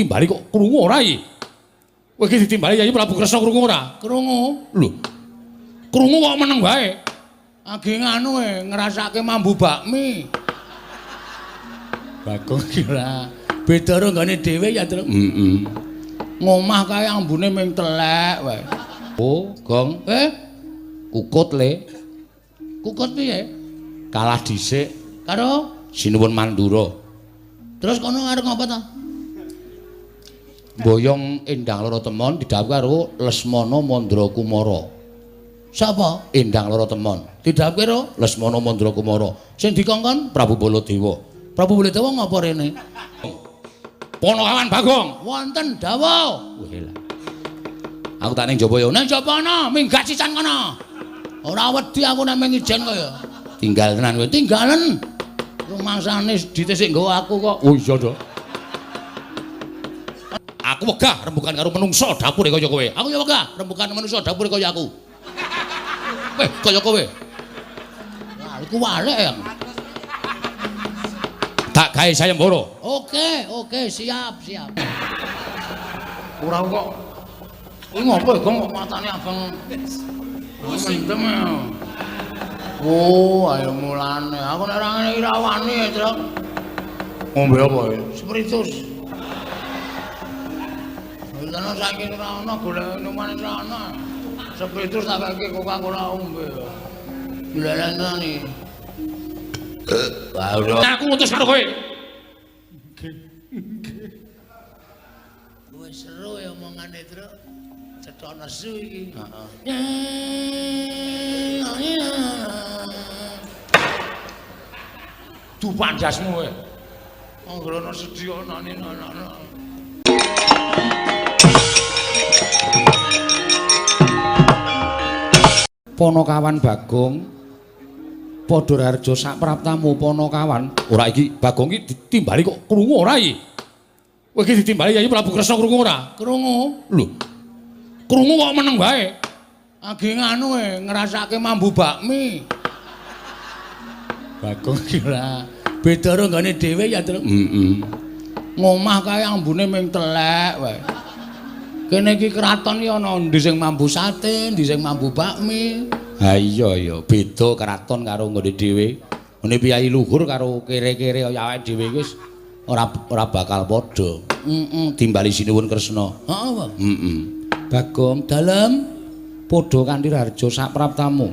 Timbali kok krungu ora iki? Kowe iki ditimbali Yayi Prabu Kresna krungu ora? Krungu. Lho. Krungu kok meneng wae. Age nganu e ngrasake mambu bakmi. Bagong iki ora. Beda karo nggone dhewe ya, Truk. Heeh. Ngomah kae ambune ming telek wae. Oh, Gong. Kukut le. Kukut piye? Kalah dhisik karo Sinuwun Mandura. Terus kono arep ngapa ta? Boyong Endang Loro Temon didhawuhi karo Lesmana Mandra Kumara. Sapa? Endang Loro Temon. Didhawuhi karo Lesmana Mandra Kumara. Sing dikongkon Prabu Baladewa. Prabu Baladewa ngapa rene? Ponokawan Bagong. Wonten dawuh. Weh lah. Aku tak ning jaba ya. Ning jaba ana, minggat sisan kono. Ora wedi aku nek mung ijen kaya. Tinggal tenan kowe. Tinggalen. Rumangsane dite sik nggawa aku kok. Oh iya to. Aku wegah rembugan karo menungsa dapure kaya kowe. Aku ya wegah rembugan menungsa dapure kaya aku. Weh, kaya kowe. Wah, iku walek ya. Tak gawe sayembara. Oke, oke, siap, siap. Ora kok. Kuwi ngopo Gong kok matane abang mendem ya. Oh, ayo mulane. Aku nek ora ngene iki ra wani, Truk. Ngombe apa ya? Spiritus. Lah saiki ora ana golek minuman ora ana. Spiritus tak keke Coca-Cola ombe. Lha iki. Aku ngutus karo kowe. Wis seru ya omongane, Truk. Cetha nesu iki. Heeh. Dupan jasmu kowe. Anggere ana sedih ana ana. Ponokawan Bagong padha raharja sak praptamu Ponokawan. Ora iki Bagong iki ditimbali kok krungu ora iki? Kowe iki ditimbali Yayi Prabu Kresna krungu ora? Krungu. Lho. Krungu kok meneng wae. Age nganu e ngrasake mambu bakmi. Bagong iki ora. Beda karo nggone dhewe ya, Truk. Heeh. Ngomah kae ambune ming telek wae. Kene iki kraton iki ana endi sing mambu sate, endi sing mambu bakmi. Ha iya ya, beda kraton karo nggone dhewe. Ngene piyayi luhur karo kere-kere kaya awake dhewe iki wis ora bakal padha. Heeh, timbali Sinuwun Kresna. Heeh, Pak. Heeh. Bagong dalem padha kanthi raharja sak praptamu.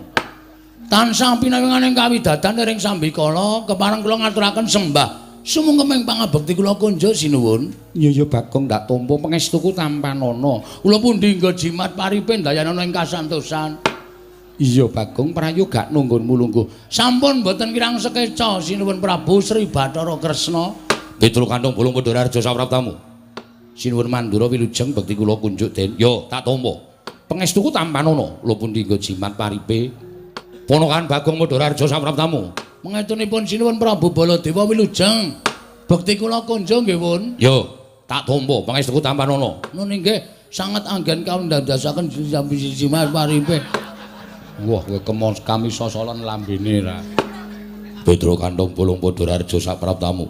Tansah pinawinganing kawidadan ring sambikala kepareng kula ngaturaken sembah sumungkeming pangabekti kula kunjuk sinuwun. Iya ya Bagong ndak tampa pangestuku tampanana. Kula pundi nggo jimat paripe ndayanana ing kasantosan. Iya Bagong prayoga nunggonmu lungguh. Sampun mboten kirang sekeca sinuwun Prabu Sri Bathara Kresna. Petro kanthong bolong padha raharja sapraptamu. Sinuwun Mandura wilujeng bekti kula kunjuk den. Yo tak tampa. Pangestuku tampanana. Kula pundi nggo jimat paripe. Ponokan Bagong padha raharja sapraptamu. Mangetunipun sinuwun Prabu Baladewa wilujeng. Bekti kula kunjuk nggih, Wun. Yo, tak tampa pangestuku tampanana. Nun inggih sanget anggen kaundandasaken jimat paripe. Wah, kowe kemon kami sosolan lambene ra. Petro kanthong bolong padha raharja sapraptamu.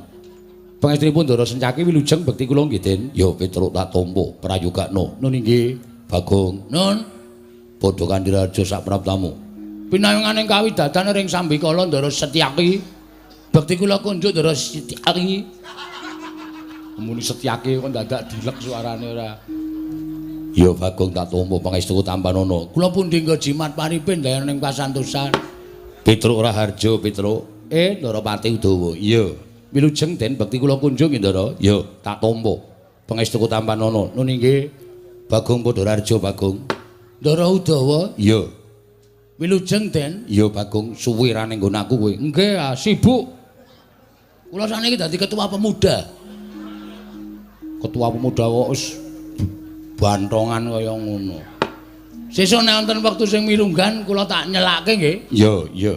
Pangestunipun Ndara Sencaki wilujeng bekti kula nggih, Den. Yo Petro tak tampa prayogakno. Nun inggih, Bagong. Nun, padha kanthi raharja sapraptamu. Pinayunganing kawidadan ring sambikala Ndara Setyaki. Bekti kula kunjuk Ndara Setyaki. Muni Setyaki kok dadak dilek suarane ora. Ya Bagong tak tampa pangestuku tampanana. Kula pundi nggo jimat paripe ndayaning kasantosan. Petruk Raharja Petruk. Ndara Pati Udawa. Iya. Wilujeng Den bekti kula kunjung nggih Ndara. Ya, tak tampa. Pangestuku tampanana. Nun inggih. Bagong padha raharja Bagong. Ndara Udawa. Iya. Wilujeng Den. Iya Bagong, suwe ra ning nggon aku kowe. Nggih, sibuk. Kula saniki dadi ketua pemuda. Ketua pemuda kok wis bantongan kaya ngono. Sesuk nek wonten wektu sing mirunggan kula tak nyelake nggih. Iya, iya.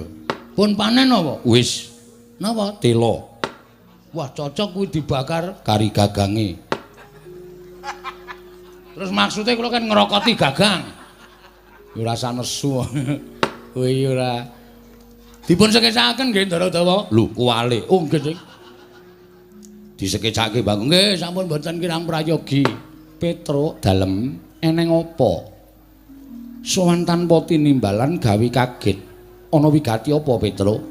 Pun panen apa? Wis. Napa? Tela. Wah, cocok kuwi dibakar kari gagange. Terus maksudnya kula kan ngrokoti gagang. Ya ora nesu. Kowe iki ora dipun sekecaken nggih Ndara Dawa. Lho, kuwale. Oh, nggih. Disekecake Bagong. Nggih, sampun mboten kirang prayogi. Petruk dalem eneng apa? Sowan tanpa tinimbalan gawe kaget. Ana wigati apa, Petruk?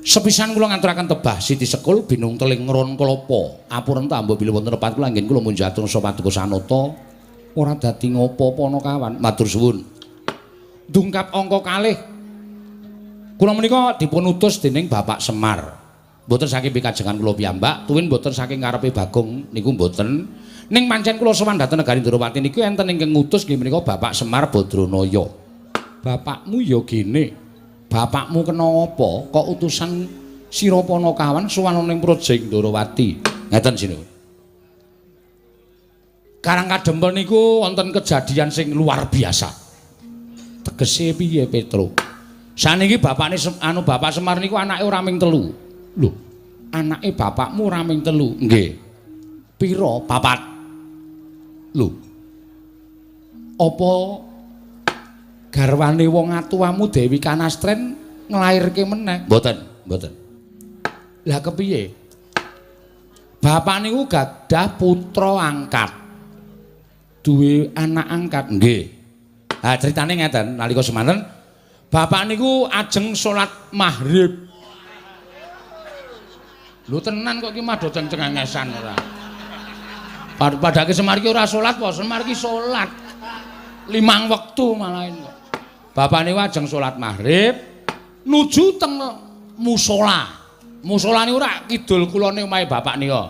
Sepisan kula ngaturaken tebah Siti Sekul binung teling ron klapa. Apuren tambah bilih wonten lepat kula anggen kula munjatur paduka sanata. Ora dadi ngopo-apa ana kawan. Matur suwun. Dungkap angka kalih. Kula menika dipun utus dening Bapak Semar. Mboten saking pikajengan kula piyambak, tuwin mboten saking karepe Bagong niku mboten. Ning pancen kula sowan dhateng negari Ndrawati niku enten ingkang ngutus nggih menika Bapak Semar Badranaya. Bapakmu ya gene. Bapakmu kena apa kok utusan sira Panakawan sowan ning Praja Ndrawati. Ngeten sinuwun. Karang Kadempel niku wonten kejadian sing luar biasa. Tegese piye, Petruk? Saniki bapakne anu Bapak Semar niku anake ora ming telu. Lho, anake bapakmu ora ming telu? Nggih. Pira? Papat. Lho. Apa garwane wong atuwamu Dewi Kanastren nglairke meneh? Mboten, mboten. Lah kepiye? Bapak niku gadah putra angkat. Duwe anak angkat? Nggih. Ha critane ngeten, nalika semanten bapak niku ajeng salat maghrib. Lho tenan kok iki mah do cengengesan ora. Padake Semar iki ora salat apa? Semar iki salat. 5 wektu malahin kok. Bapak niku ajeng salat maghrib nuju teng musala. Musala niku ora kidul kulone omahe bapak nika.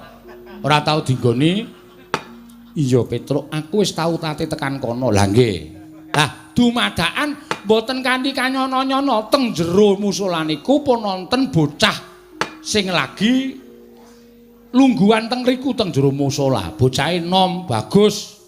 Ora tau dinggoni. Iya Petruk, aku wis tau tate tekan kono. Lah nggih. Lah dumadakan mboten kanthi kanyono-nyono teng jero musala niku pun wonten bocah sing lagi lungguhan teng riku teng jero musala. Bocahe nom, bagus.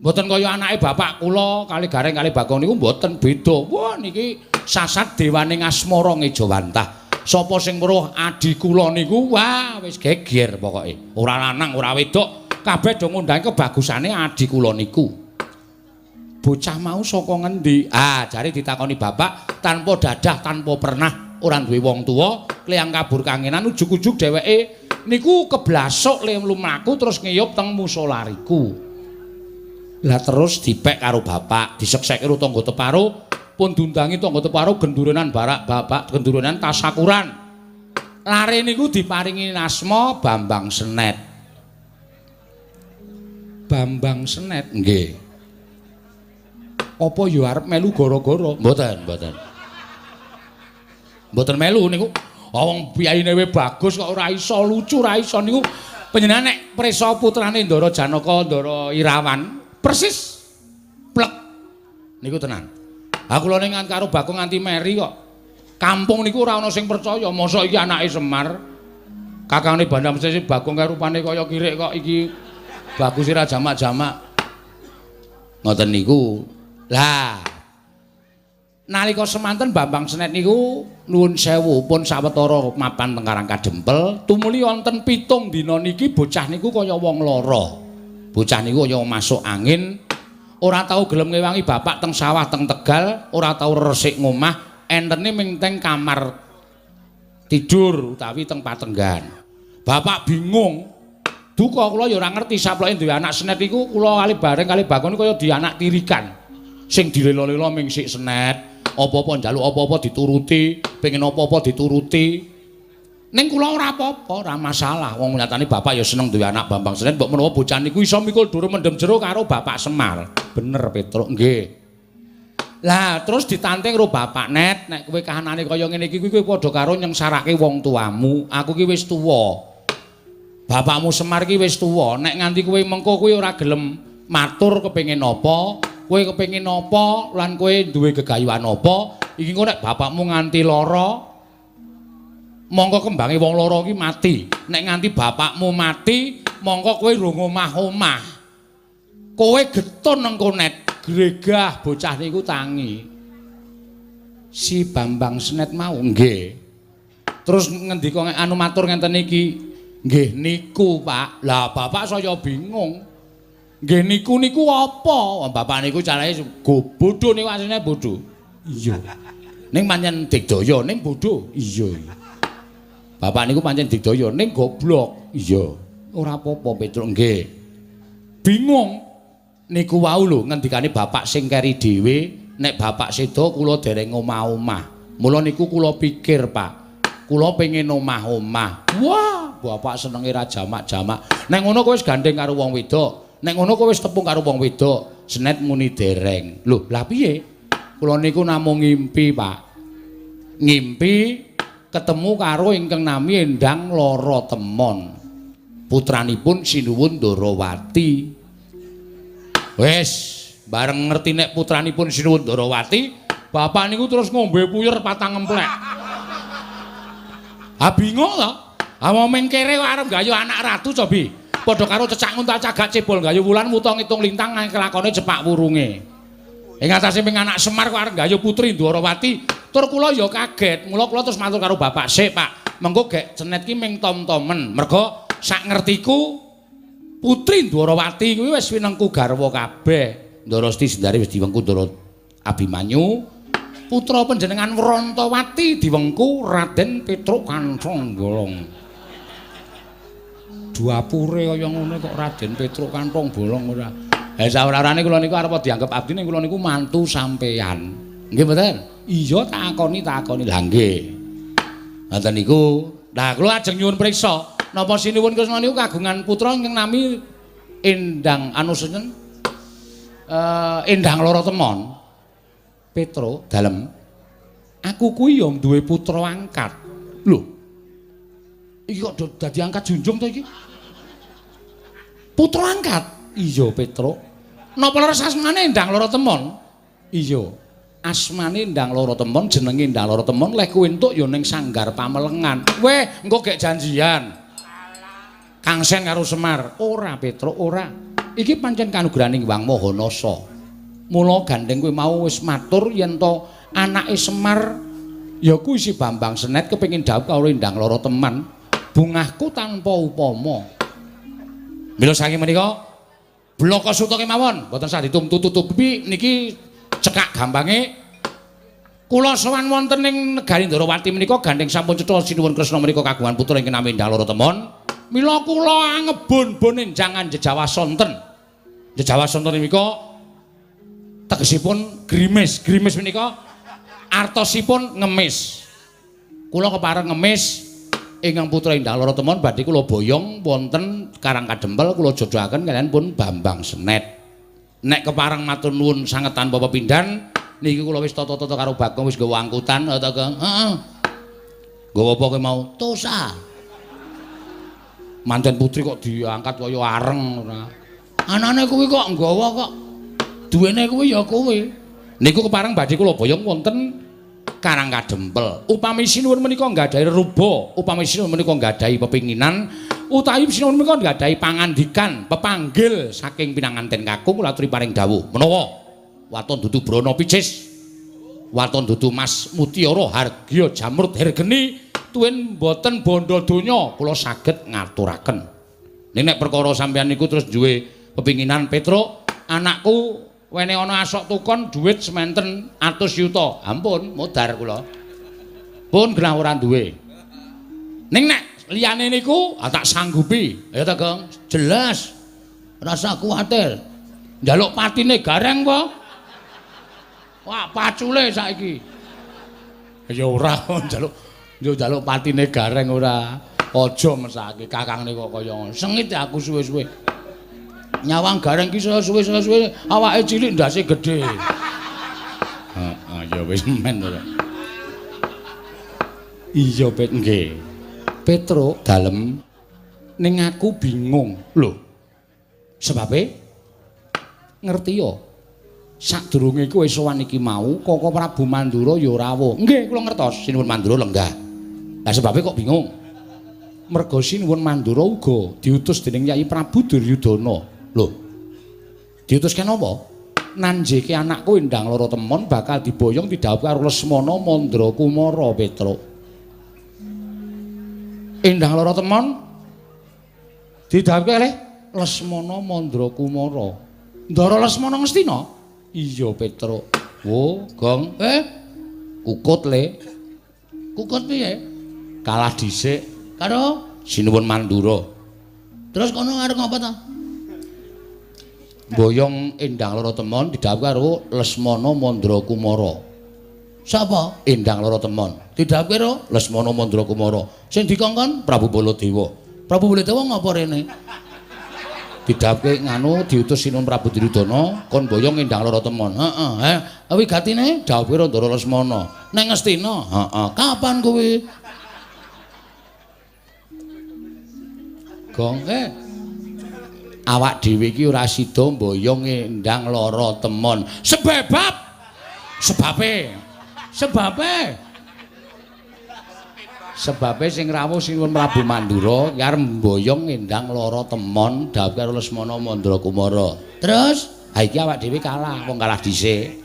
Mboten kaya anake bapak kula kali Gareng kali Bagong niku mboten beda. Wah niki sasat dewane ngasmara ngejawantah. Sapa sing weruh adi kula niku wah wis geger pokoke. Ora lanang ora wedok, kabeh do ngundang kebagusane adi kula niku. Bocah mau saka ngendi? Ah, jare ditakoni bapak tanpa dadah, tanpa pernah ora duwe wong tuwa, kliyang kabur kangenan ujug-ujug dheweke niku keblasuk le lumaku terus ngiyup teng musala riku. Lah terus dipek karo bapak, disekseke karo tangga teparo, pun diundangi tangga teparo gendurenan barak bapak, gendurenan tasakuran. Lare niku diparingi asma Bambang Senet. Bambang Senet nggih. Apa ya arep melu gara-gara? Mboten, mboten. Mboten melu niku. Wong piyayine we bagus kok ora iso lucu, ora iso niku. Panjenengan nek prisa putrane Ndara Janaka, Ndara Irawan, persis plek niku tenan. Ha kula ning karo Bagong nganti meri kok. Kampung niku ora ana sing percaya, mosok iki anake Semar. Kakangne Bandam Sesi Bagong kae rupane kaya kirik kok iki bagus ora jamak-jamak. Ngoten niku. Lah nalika semanten Bambang Senet niku nuwun sewu pun sawetara mapan teng Karang Kadempel, tumuli wonten 7 dina niki bocah niku kaya wong lara. Bocah niku kaya masuk angin, ora tau gelem ngewangi bapak teng sawah teng Tegal, ora tau resik ngomah, entene ming teng kamar tidur utawi teng patenggan. Bapak bingung. Duka kula ya ora ngerti saploke duwe anak Senet iku kula kali bareng kali Bagong kaya di anak tirikan. Sing dilelo-lelo ming sik Senet, apa-apa njaluk apa-apa dituruti, pengen apa-apa dituruti. Ning kula ora apa-apa, ora masalah. Wong nyatane bapak ya seneng duwe anak Bambang Senet, mbok menawa bocah niku iso mikul dhuwur mendem jero karo Bapak Semar. Bener Petruk, nggih. Lah terus ditanting karo bapak, Net, nek kowe kahanane kaya ngene iki kowe padha karo nyengsarake wong tuamu. Aku ki wis tuwa. Bapakmu Semar ki wis tuwa, nek nganti kowe mengko kowe ora gelem matur kepengin apa, kowe kepengin apa lan kowe duwe gegayuhan apa, iki engko nek bapakmu nganti lara mongko kembange wong lara iki mati. Nek nganti bapakmu mati, mongko kowe rung omah-omah. Kowe getun engko Net, gregah bocah niku tangi. Si Bambang Senet mau nggih. Terus ngendika anu matur ngenten iki, nggih niku Pak. Lah bapak saya bingung. Nggih niku niku apa? Bapak niku carane go bodho niku asline bodho. Iya. Ning pancen digdaya ning bodho. Iya. Bapak niku pancen digdaya ning goblok. Iya, ora apa-apa Petruk nggih. Bingung. Niku wau lho ngendikane bapak sing keri dhewe, nek bapak seda kula dereng omah-omah. Mula niku kula pikir, Pak. Kula pengin omah-omah. Wah, bapak senenge ra jamak-jamak. Nek ngono kowe wis gandeng karo wong wedok. Nek ngono kowe wis tepung karo wong wedok. Senet muni dereng. Lho, lah piye? Kula niku namung ngimpi, Pak. Ngimpi ketemu karo ingkang nami Endang Lara Temon. Putranipun Sinuwun Ndarawati. Wis, bareng ngerti nek putranipun Sinuwun Ndarawati, bapak niku terus ngombe puyer patang emplek. Ah bingung to. Ah wong mengkere kok arep gayuh anak ratu cobi. Padha karo cecak nguntal cagak cebol gayuh wulan wuta ngitung lintang kelakone cepak wurunge. Ing atase ping anak Semar kok arep gayuh putri Ndwarawati, tur kula ya kaget. Mula kula terus matur karo bapak sik, Pak. Mengko gek cenet ki ming tom-tomen. Mergo sak ngertiku putri Ndwarawati kuwi wis winengku garwa kabeh. Ndara Siti Sendari wis diwengku Ndara Abimanyu. Putra panjenengan Wrantawati diwengku Raden Petruk Kanthong Bolong. Duapure kaya ngono kok Raden Petruk Kanthong Bolong ora. Ha sawerane kula niku arep dianggep abdi ning kula niku mantu sampeyan. Nggih mboten? Iya takoni takoni. Lah nggih. Ngoten niku. Lah kula ajeng nyuwun priksa, napa Sinuwun Kresna niku kagungan putra ingkang nami Endang anu sinten? Endang Lara Temon. Petro dalem. Aku kuwi ya duwe putra angkat. Lho. Iki kok dadi angkat junjung to iki? Putra angkat? Iya, Petro. Napa leres asmane Endang Lara Temon? Iya. Asmane Endang Lara Temon, jenenge Endang Lara Temon, leh kuwi entuk ya ning Sanggar Pamelengan. Weh, engko gek janjian. Kang Sen karo Semar. Ora, Petro, ora. Iki pancen kanugrahaning Hyang Maha Nasa. Mula gandeng kuwi mau wis matur yen to anake Semar ya kuwi si Bambang Senet kepengin dhawuh karo Endang Lara Teman, bungahku tanpa upama. Mila saking menika blaka suta kemawon mboten sah ditumtu-tutupi niki cekak gampange kula sowan wonten ing negari Ndrawati menika gandeng sampun cetha Sinuwun Kresna menika kagungan putra ingkang nami Endang Lara Temon. Mila kula angebon-bon enjangan jejawa sonten. Jejawa sonten menika tegesipun grimis. Grimis menika artosipun ngemis. Kula kepareng ngemis ingkang putra Endang Lara Temon badhe kula boyong wonten Karang Kadempel kula jodohaken kaliyan pun Bambang Senet. Nek kepareng matur nuwun sanget tanpa pepindhan niki kula wis tata-tata karo Bagong wis nggawa angkutan ta Gong. Heeh. Nggawa apa kowe mau? Tosa. Manten putri kok diangkat kaya areng ora. Anane kuwi kok nggawa kok. Duwene kuwi ya kowe. Niku kepareng badhe kula boyong wonten Karang Kadempel. Upami sinuwun menika nggadahi reruba, upami sinuwun menika nggadahi pepinginan, utawi sinuwun menika nggadahi pangandikan, pepanggil saking pinanganten kakung kula aturi paring dawuh. Menawa waton dudu brana picis, waton dudu mas mutiara hargya jamrut hergeni, tuwin boten bondo donya kula saged ngaturaken. Ning nek perkara sampeyan niku terus duwe pepinginan Petruk, anakku wene ana asok tukon dhuwit sementen atus yuta. Ampun, modar kula. Pun genah ora duwe. Ning nek liyane niku tak sanggupi. Ya ta, Gong? Jelas. Rasa kuwatir. Njaluk patine gareng apa? Wah, pacule saiki. Ya ora njaluk yo njaluk patine gareng ora. Aja mesake kakangne kok kaya ngono. Sengit aku suwe-suwe. Nyawang gareng ki suwe-suwe awake cilik ndase gedhe. Heeh, ya wis men ora. Iya, Pet, nggih. Petruk dalem ning aku bingung. Lho. Sebabe ngerti ya. Sadurunge kowe sowan iki mau, Koko Prabu Mandura ya rawuh. Nggih, kula ngertos Sinuwun Mandura lenggah. Lah sebabe kok bingung? Merga Sinuwun Mandura uga diutus dening Yai Prabu Duryudana. Lho. Diutus kenapa? Nanjeke anakku Endang Lara Temon bakal diboyong didhawuhi karo Lesmana Mandra Kumara Petruk. Endang Lara Temon didhawuhi kalih Lesmana Mandra Kumara. Ndara Lesmana Ngastina? Iya, Petruk. Wo, Gong. Kukut le. Kukut piye? Kalah dhisik karo Sinuwun Mandura. Terus kono arep ngopo ta? Boyong Endang Lara Temon didhawuhi karo Lesmana Mandra Kumara. Sapa? Endang Lara Temon. Didhawuhi karo Lesmana Mandra Kumara. Sing dikongkon Prabu Baladewa. Prabu Baladewa ngopo rene? Didhawuhke nganu diutus Sinuwun Prabu Duryudana kon boyong Endang Lara Temon. Heeh, wigatine dawuhe Ndara Lesmana. Nang Ngastina. Heeh. Kapan kuwi? Gong awak dhewe iki ora sida mboyong Endang Lara Temon. Sebab sebabe sing rawuh Sinuwun Prabu Mandura ki arep mboyong Endang Lara Temon dawuh karo Lesmana Mandra Kumara. Terus ha iki awak dhewe kalah, wong kalah dhisik.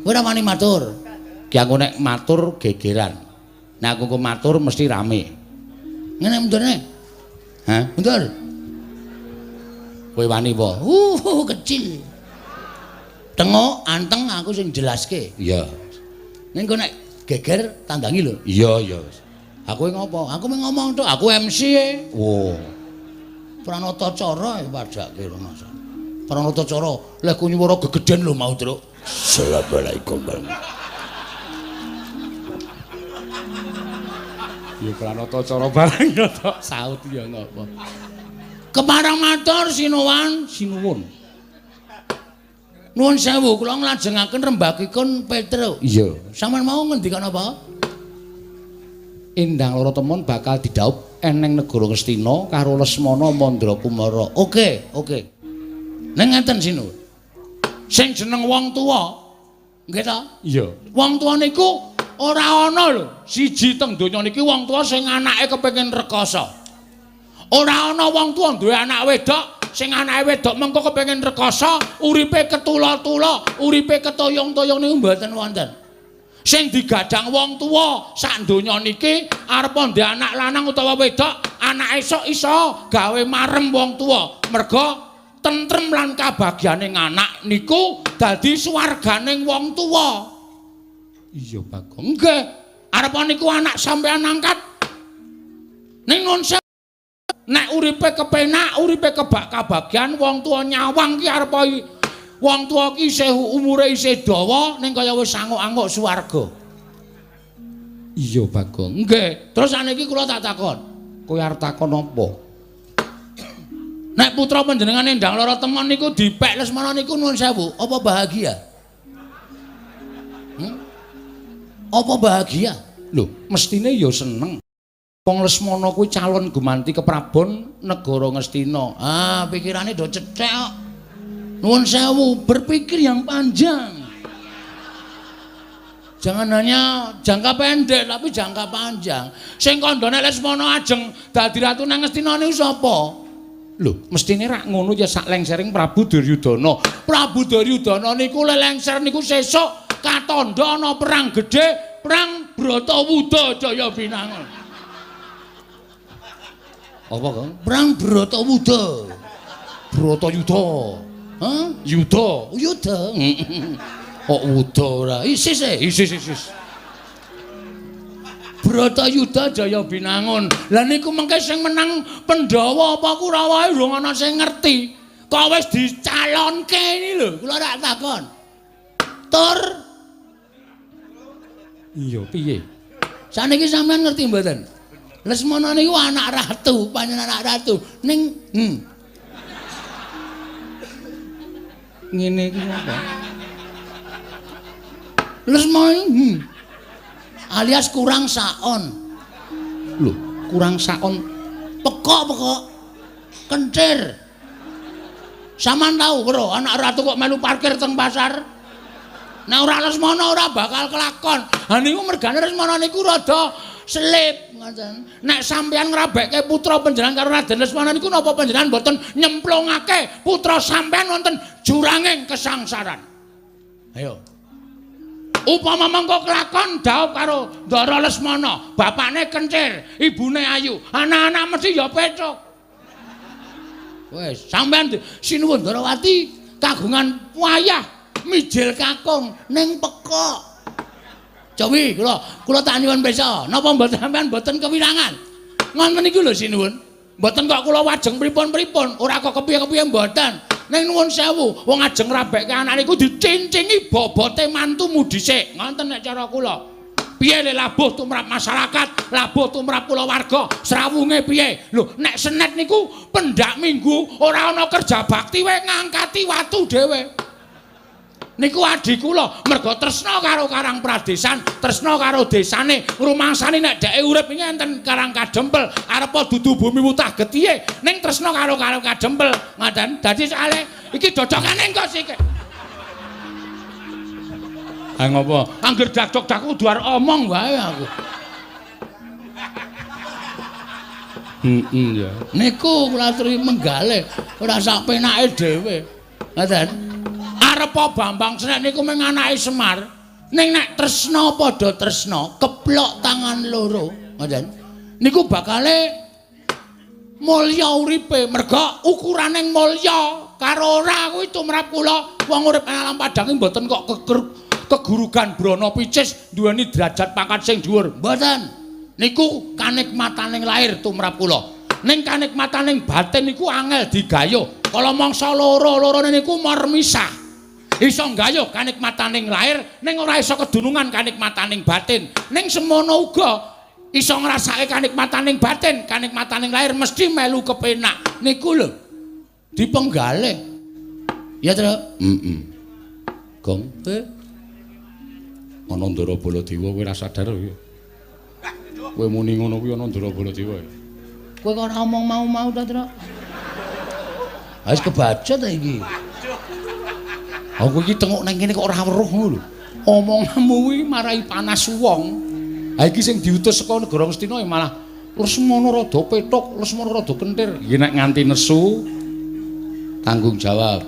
Kowe ora wani matur. Ki aku nek matur gegeran. Nek aku matur mesti rame. Ngene mundurne. Hah? Mundur. Kowe wani apa? Kecil. Tengok anteng aku sing jelaske. Iya. Ning kok nek geger tandangi lho. Iya, iya. Aku ngopo? Aku mung ngomong tok, aku MC e. Wo. Pranata cara padake Mas. Pranata cara, leh ku nyuwara gegeden lho mau, Truk. Assalamualaikum. Ya pranata cara barang ya tok saut ya ngopo. Kepareng matur sinuwun, sinuwun. Nuwun sewu kula nglajengaken rembagipun Petruk. Iya. Sampeyan mau ngendikan apa? Endang Lara Temon bakal didhaup eneng negara Ngastina karo Lesmana Mandra Kumara. Oke, oke. Ning ngeten sinuwun. Sing jeneng wong tuwa, nggih ta? Iya. Wong tuwa niku ora ana lho, siji teng donya niki wong tuwa sing anake kepengin rekoso. Ora ana wong tuwa duwe anak wedok sing anake wedok mengko kepengin rekoso, uripe ketula-tula, uripe ketoyong-toyong niku mboten wonten. Sing digadang wong tuwa sak donya niki arep ndek anak lanang utawa wedok, anak esuk iso gawe marem wong tuwa. Merga tentrem lan kabagyane anak niku dadi swarganing wong tuwa. Iya, Bagong. Nggih. Arep niku anak sampean angkat. Ning nun nek uripe kepenak, uripe kebak kabagyan, wong tuwa nyawang ki arep wong tuwa ki isih umure isih dawa ning kaya wis anguk-anguk swarga. Iya, Bagong. Nggih. Terus saniki kula tak takon. Kowe arep takon apa? Nek putra panjenengan Endang Lara Temon niku dipek Lesmana niku nuwun sewu, apa bahagia? Apa bahagia? Lho, mestine ya seneng. Wong Lesmana kuwi calon gumanti keprabon negara Ngastina. Ah, pikirane do cethek kok. Nuwun sewu, berpikir yang panjang. Jangan hanya jangka pendek tapi jangka panjang. Sing kandhane Lesmana ajeng dadi ratu nang Ngastina niku sapa? Lho, mestine rak ngono ya sak lengsering Prabu Duryudana. Prabu Duryudana niku lelengser niku sesuk katandha ana perang gedhe, perang Bratawuda Jaya Binangun. Apa, Kang? Perang Bratawuda. Bratayuda. Hah? Yuda. Yuda. Kok wuda ora? Isis e. Isis, isis. Bratayuda Jaya Binangun. Lah niku mengke sing menang Pandhawa apa Kurawa urung ana sing ngerti. Kok wis dicalonke ini lho, kula rak takon. Tur. Iya, piye? Saniki sampean ngerti mboten? Lesmana niku anak ratu, panjenengan anak ratu. Ning ngene iki apa? Lesmana alias kurang saon. Lho, kurang saon pekok-pekok. Kencir. Sampeyan tau karo anak ratu kok melu parkir teng pasar? Nek ora Lesmana ora bakal kelakon. Ha niku mergane Lesmana niku rada selip ngoten. Nek sampeyan ngrabekke putra panjenengan karo Raden Lesmana niku napa panjenengan mboten nyemplungake putra sampeyan wonten juranging kesangsaran? Ayo. Upama mengko kelakon dhaup karo Ndara Lesmana, bapakne kencir, ibune ayu, anak-anak mesti ya pecuk. Wes, sampeyan sinuwun Ndarawati kagungan wayah mijil kakung ning pekok. Cowi kula tak nyuwun pirsa, napa mboten sampean mboten kewirangan? Ngoten niku lho sinuwun. Mboten kok kula wajeng pripun-pripun, ora kok kepiye-kepiye mboten. Ning nuwun sewu, wong ajeng ngrabekke anak niku dicincingi bobote mantumu dhisik. Ngoten nek cara kula. Piye le labuh tumrap masyarakat, labuh tumrap kulawarga, srawunge piye? Lho, nek senet niku pendak minggu ora ana kerja bakti wae ngangkati watu dhewe. Niku adhi kula mergo tresna karo Karang Pradesan, tresna karo desane, rumangsane nek dheke urip iki enten Karang Kadempel, arepa dudu bumi wutah getihe, ning tresna karo Karang Kadempel. Ngoten. Dadi soalé iki dodokane engko sik. Ha ngopo? Angger dakdok-dak kudu arep omong wae aku. Heeh ya. Niku kula aturi menggale, ora sak penake dhewe. Ngoten. Arepa Bambang Senek niku mung anake Semar. Ning nek tresna padha tresna, keplok tangan loro, ngoten. Niku bakale mulya uripe, merga ukurane mulya karo ora kuwi tumrap kula. Wong urip alam padang iki mboten kok kegurugan brana picis duweni derajat pangkat sing dhuwur. Mboten. Niku kanikmataning lahir tumrap kula. Ning kanikmataning batin niku angel digayuh. Kala mangsa loro-lorone niku marmisah. Iso nggayuh kanikmataning lahir ning ora iso kedunungan kanikmataning batin. Ning semono uga iso ngrasake kanikmataning batin, kanikmataning lahir mesti melu kepenak. Niku lho dipenggalih. Ya, Tru? Heeh. Gong, ana Ndara Baladewa kowe ora sadar kowe. Kowe muni ngono kuwi ana Ndara Baladewa. Kowe kok ora omong mau-mau ta, Tru? Wis kebaca ta iki. Aku iki tengok nang kene kok ora weruh ngono lho. Omonganmu kuwi marai panas wong. Ha iki sing diutus saka negara Ngastina malah Lesmana rada pethuk, Lesmana rada kentir. Iki nek nganti nesu tanggung jawab.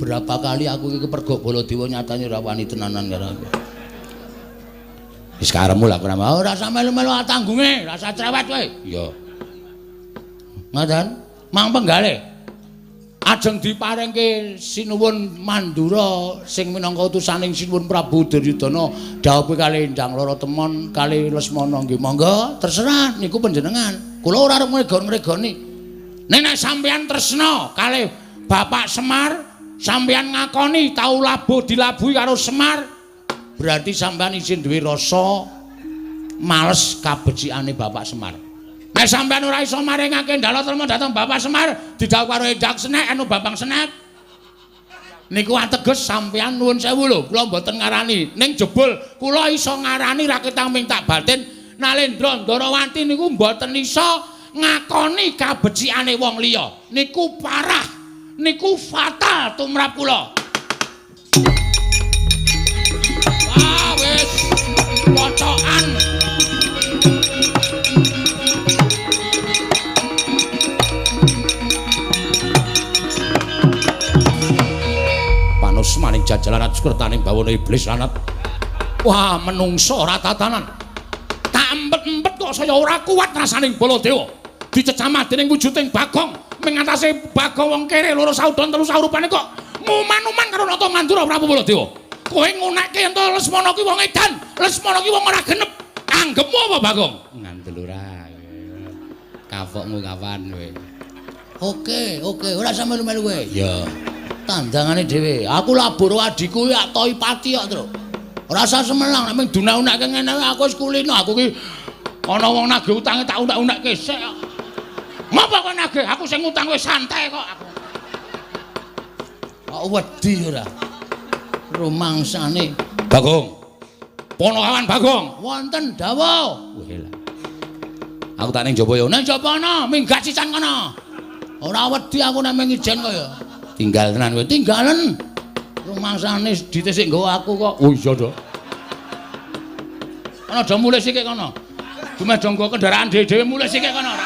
Berapa kali aku iki kepergok Baladewa nyatane ora wani tenanan karo aku. Wis karepmu lah ora mau, ora usah melu-melu tanggunge, ora usah cerewet kowe. Iya. Ngoten, mang penggalih. Ajeng diparengke Sinuwun Mandura sing minangka utusaning Sinuwun Prabu Duryudana dhawuhe kalih Endang Lara Temon kalih Lesmana nggih monggo terserah niku panjenengan. Kula ora arep ngregon-ngregoni. Nek nek sampeyan tresna kalih Bapak Semar, sampeyan ngakoni tau labuh dilabuhi karo Semar, berarti sampeyan isin duwe rasa males kabecikane Bapak Semar. Nek sampeyan ora iso maringake ndala trema dhateng Bapak Semar, didhawuh karo Endang Senek anu Bambang Senek. Niku ateges sampeyan nuwun sewu lho, kula mboten ngarani. Ning jebul kula iso ngarani raketang ming tak batin Nalendra Ndarawati niku mboten iso ngakoni kabecikane wong liya. Niku parah, niku fatal tumrap kula. Wah, wis pocokan. Panus maning jajalan sukertaning bawana iblis lanat. Wah, menungso ora tatanan. Tak empet-empet kok saya ora kuat rasaning Baladewa. Dicecamah dening wujuding Bagong, mengatasi Bagong wong kere loro saudon telu saurupane kok nguman-uman karo Nata Mandura Prabu Baladewa. Kowe ngunekke yen to Lesmana ki wong edan, Lesmana ki wong ora genep. Anggepmu apa Bagong? Ngandel ora. Kapokmu kapan kowe? Oke, oke, ora usah melu-melu kowe. Iya. Tandangane dhewe. Aku labur adhiku ya toi pati kok, Tru. Ora usah semelang nek mung dunak-unakke ngene aku wis kulino. Aku ki ana wong nagih utange tak unak-unakke sik kok. Ngapa kowe nagih? Aku sing ngutang wis santai kok aku. Kok wedi ora? Rumangsane. Bagong. Ponokawan Bagong. Wonten dawuh. Wah lah. Aku tak ning jaba ya. Ning jaba ana, minggat sisan kono. Ora wedi aku nek mung ijen kaya. Tinggal tenan kowe. Tinggalen. Rumangsane dite sik nggawa aku kok. Oh iya to. Kono do mulih sikik kono. Dumeh do nggo kendaraan dhewe-dhewe mulih sikik kono.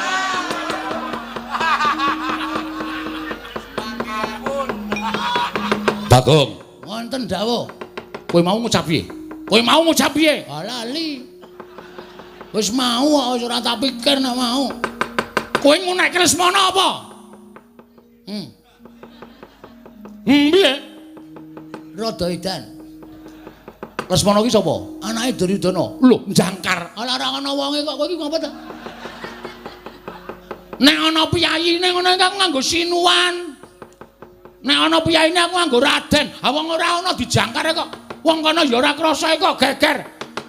Bagong. Wonten dawuh. Kowe mau ngucap piye? Kowe mau ngucap piye? Ah lali. Wis mau kok wis ora tak pikir nek mau. Kowe ngunekke Lesmana apa? Piye? Rada edan. Lesmana ki sapa? Anake Duryudana. Lho, jangkar. Ala ora ana wonge kok kowe iki ngopo ta? Nek ana piyayine ngono iki aku nganggo sinuwan. Nek ana piyayine aku nganggo raden. Ha wong ora ana dijangkar kok. Wong kono ya ora krasa kok geger.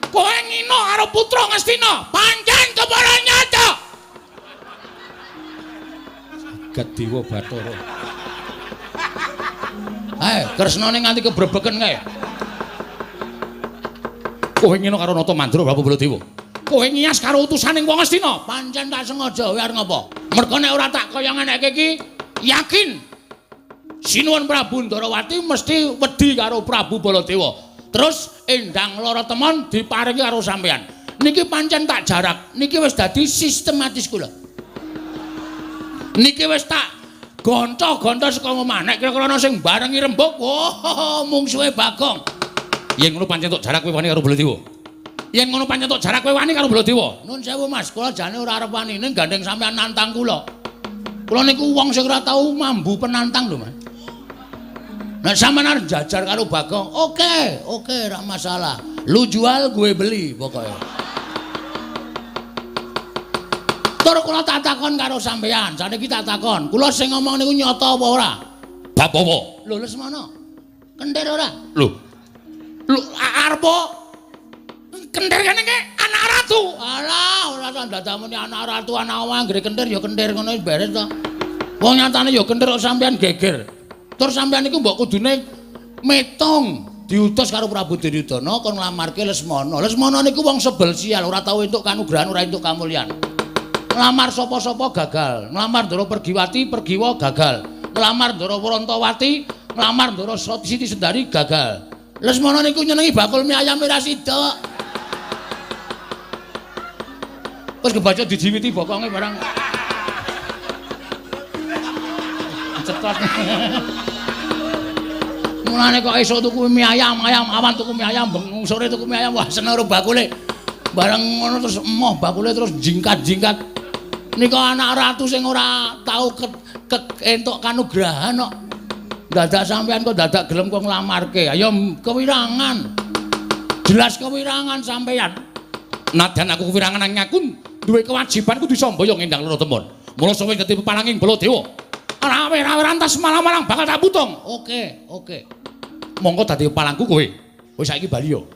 Kowe ngino karo putra Ngastina, pancen kepara nyata. Jagat Dewa Bathara. Kresnane nganti kebrebeken kae. Kowe ngino karo Nata Mandra Prabu Baladewa. Kowe ngias karo utusaning wong Ngastina, pancen tak sengaja kowe arep ngopo? Merga nek ora tak kaya ngeneke iki, yakin Sinuwun Prabu Ndarawati mesti wedi karo Prabu Baladewa. Terus Endang Lara Temon diparingi karo sampeyan. Niki pancen tak jarak, niki wis dadi sistematis kula. Niki wis tak gonto-gonto saka omah. Nek kira-kira ana sing barengi rembug, wah, mungsuhe Bagong. Yen ngono pancen tok jarak kowe wani karo Baladewa. Yen ngono pancen tok jarak kowe wani karo Baladewa. Nun sewu Mas, kula jane ora arep wani ning gandeng sampeyan nantang kula. Kula niku wong sing ora tau mambu penantang lho, Mas. Nek sampeyan arep jajar karo Bagong, oke, oke, ora masalah. Lu jual, gue beli pokoknya. Tur kula tak takon karo sampeyan, saniki tak takon. Kula sing ngomong niku nyata apa ora? Bab apa? Lho Lesmana. Kentir ora? Lho. Lho arep kentir kene iki anak ratu. Alah, ora tak ndadamuni anak ratu, anak wong anggere kentir ya kentir ngono wis beres to. Wong nyatane ya kentir kok sampeyan geger. Tur sampeyan niku mbok kudune metung diutus karo Prabu Duryudana kon nglamarke Lesmana. Lesmana niku wong sebel sial, ora tau entuk kanugrahan, ora entuk kamulyan. Nglamar sapa-sapa gagal, nglamar Ndara Pergiwati, Pergiwa gagal. Nglamar Ndara Wrantawati, nglamar Ndara Siti Sendari gagal. Lesmana niku nyenengi bakul mie ayam ora sida. Wis kebaca dijiwiti bokonge barang. Cetot. Mulane kok esuk tuku mie ayam, ayam awan tuku mie ayam, bengi sore tuku mie ayam, wah seneng karo bakule. Bareng ngono terus emoh bakule terus jingkat-jingkat. Nika anak ratu sing ora tau entuk kanugrahan kok. Dadak sampean kok dadak gelem kok nglamarke. Ayo kewirangan. Jelas kewirangan sampean. Nadyan aku kewirangan nanging aku duwe kewajiban kudu samboyong Endang Lara Temon. Mula sawe dadi peparanging Baladewa. Rawe-rawe rantas malang-malang bakal tak putung. Oke, oke. Monggo dadi palangku kowe. Wis saiki bali yo.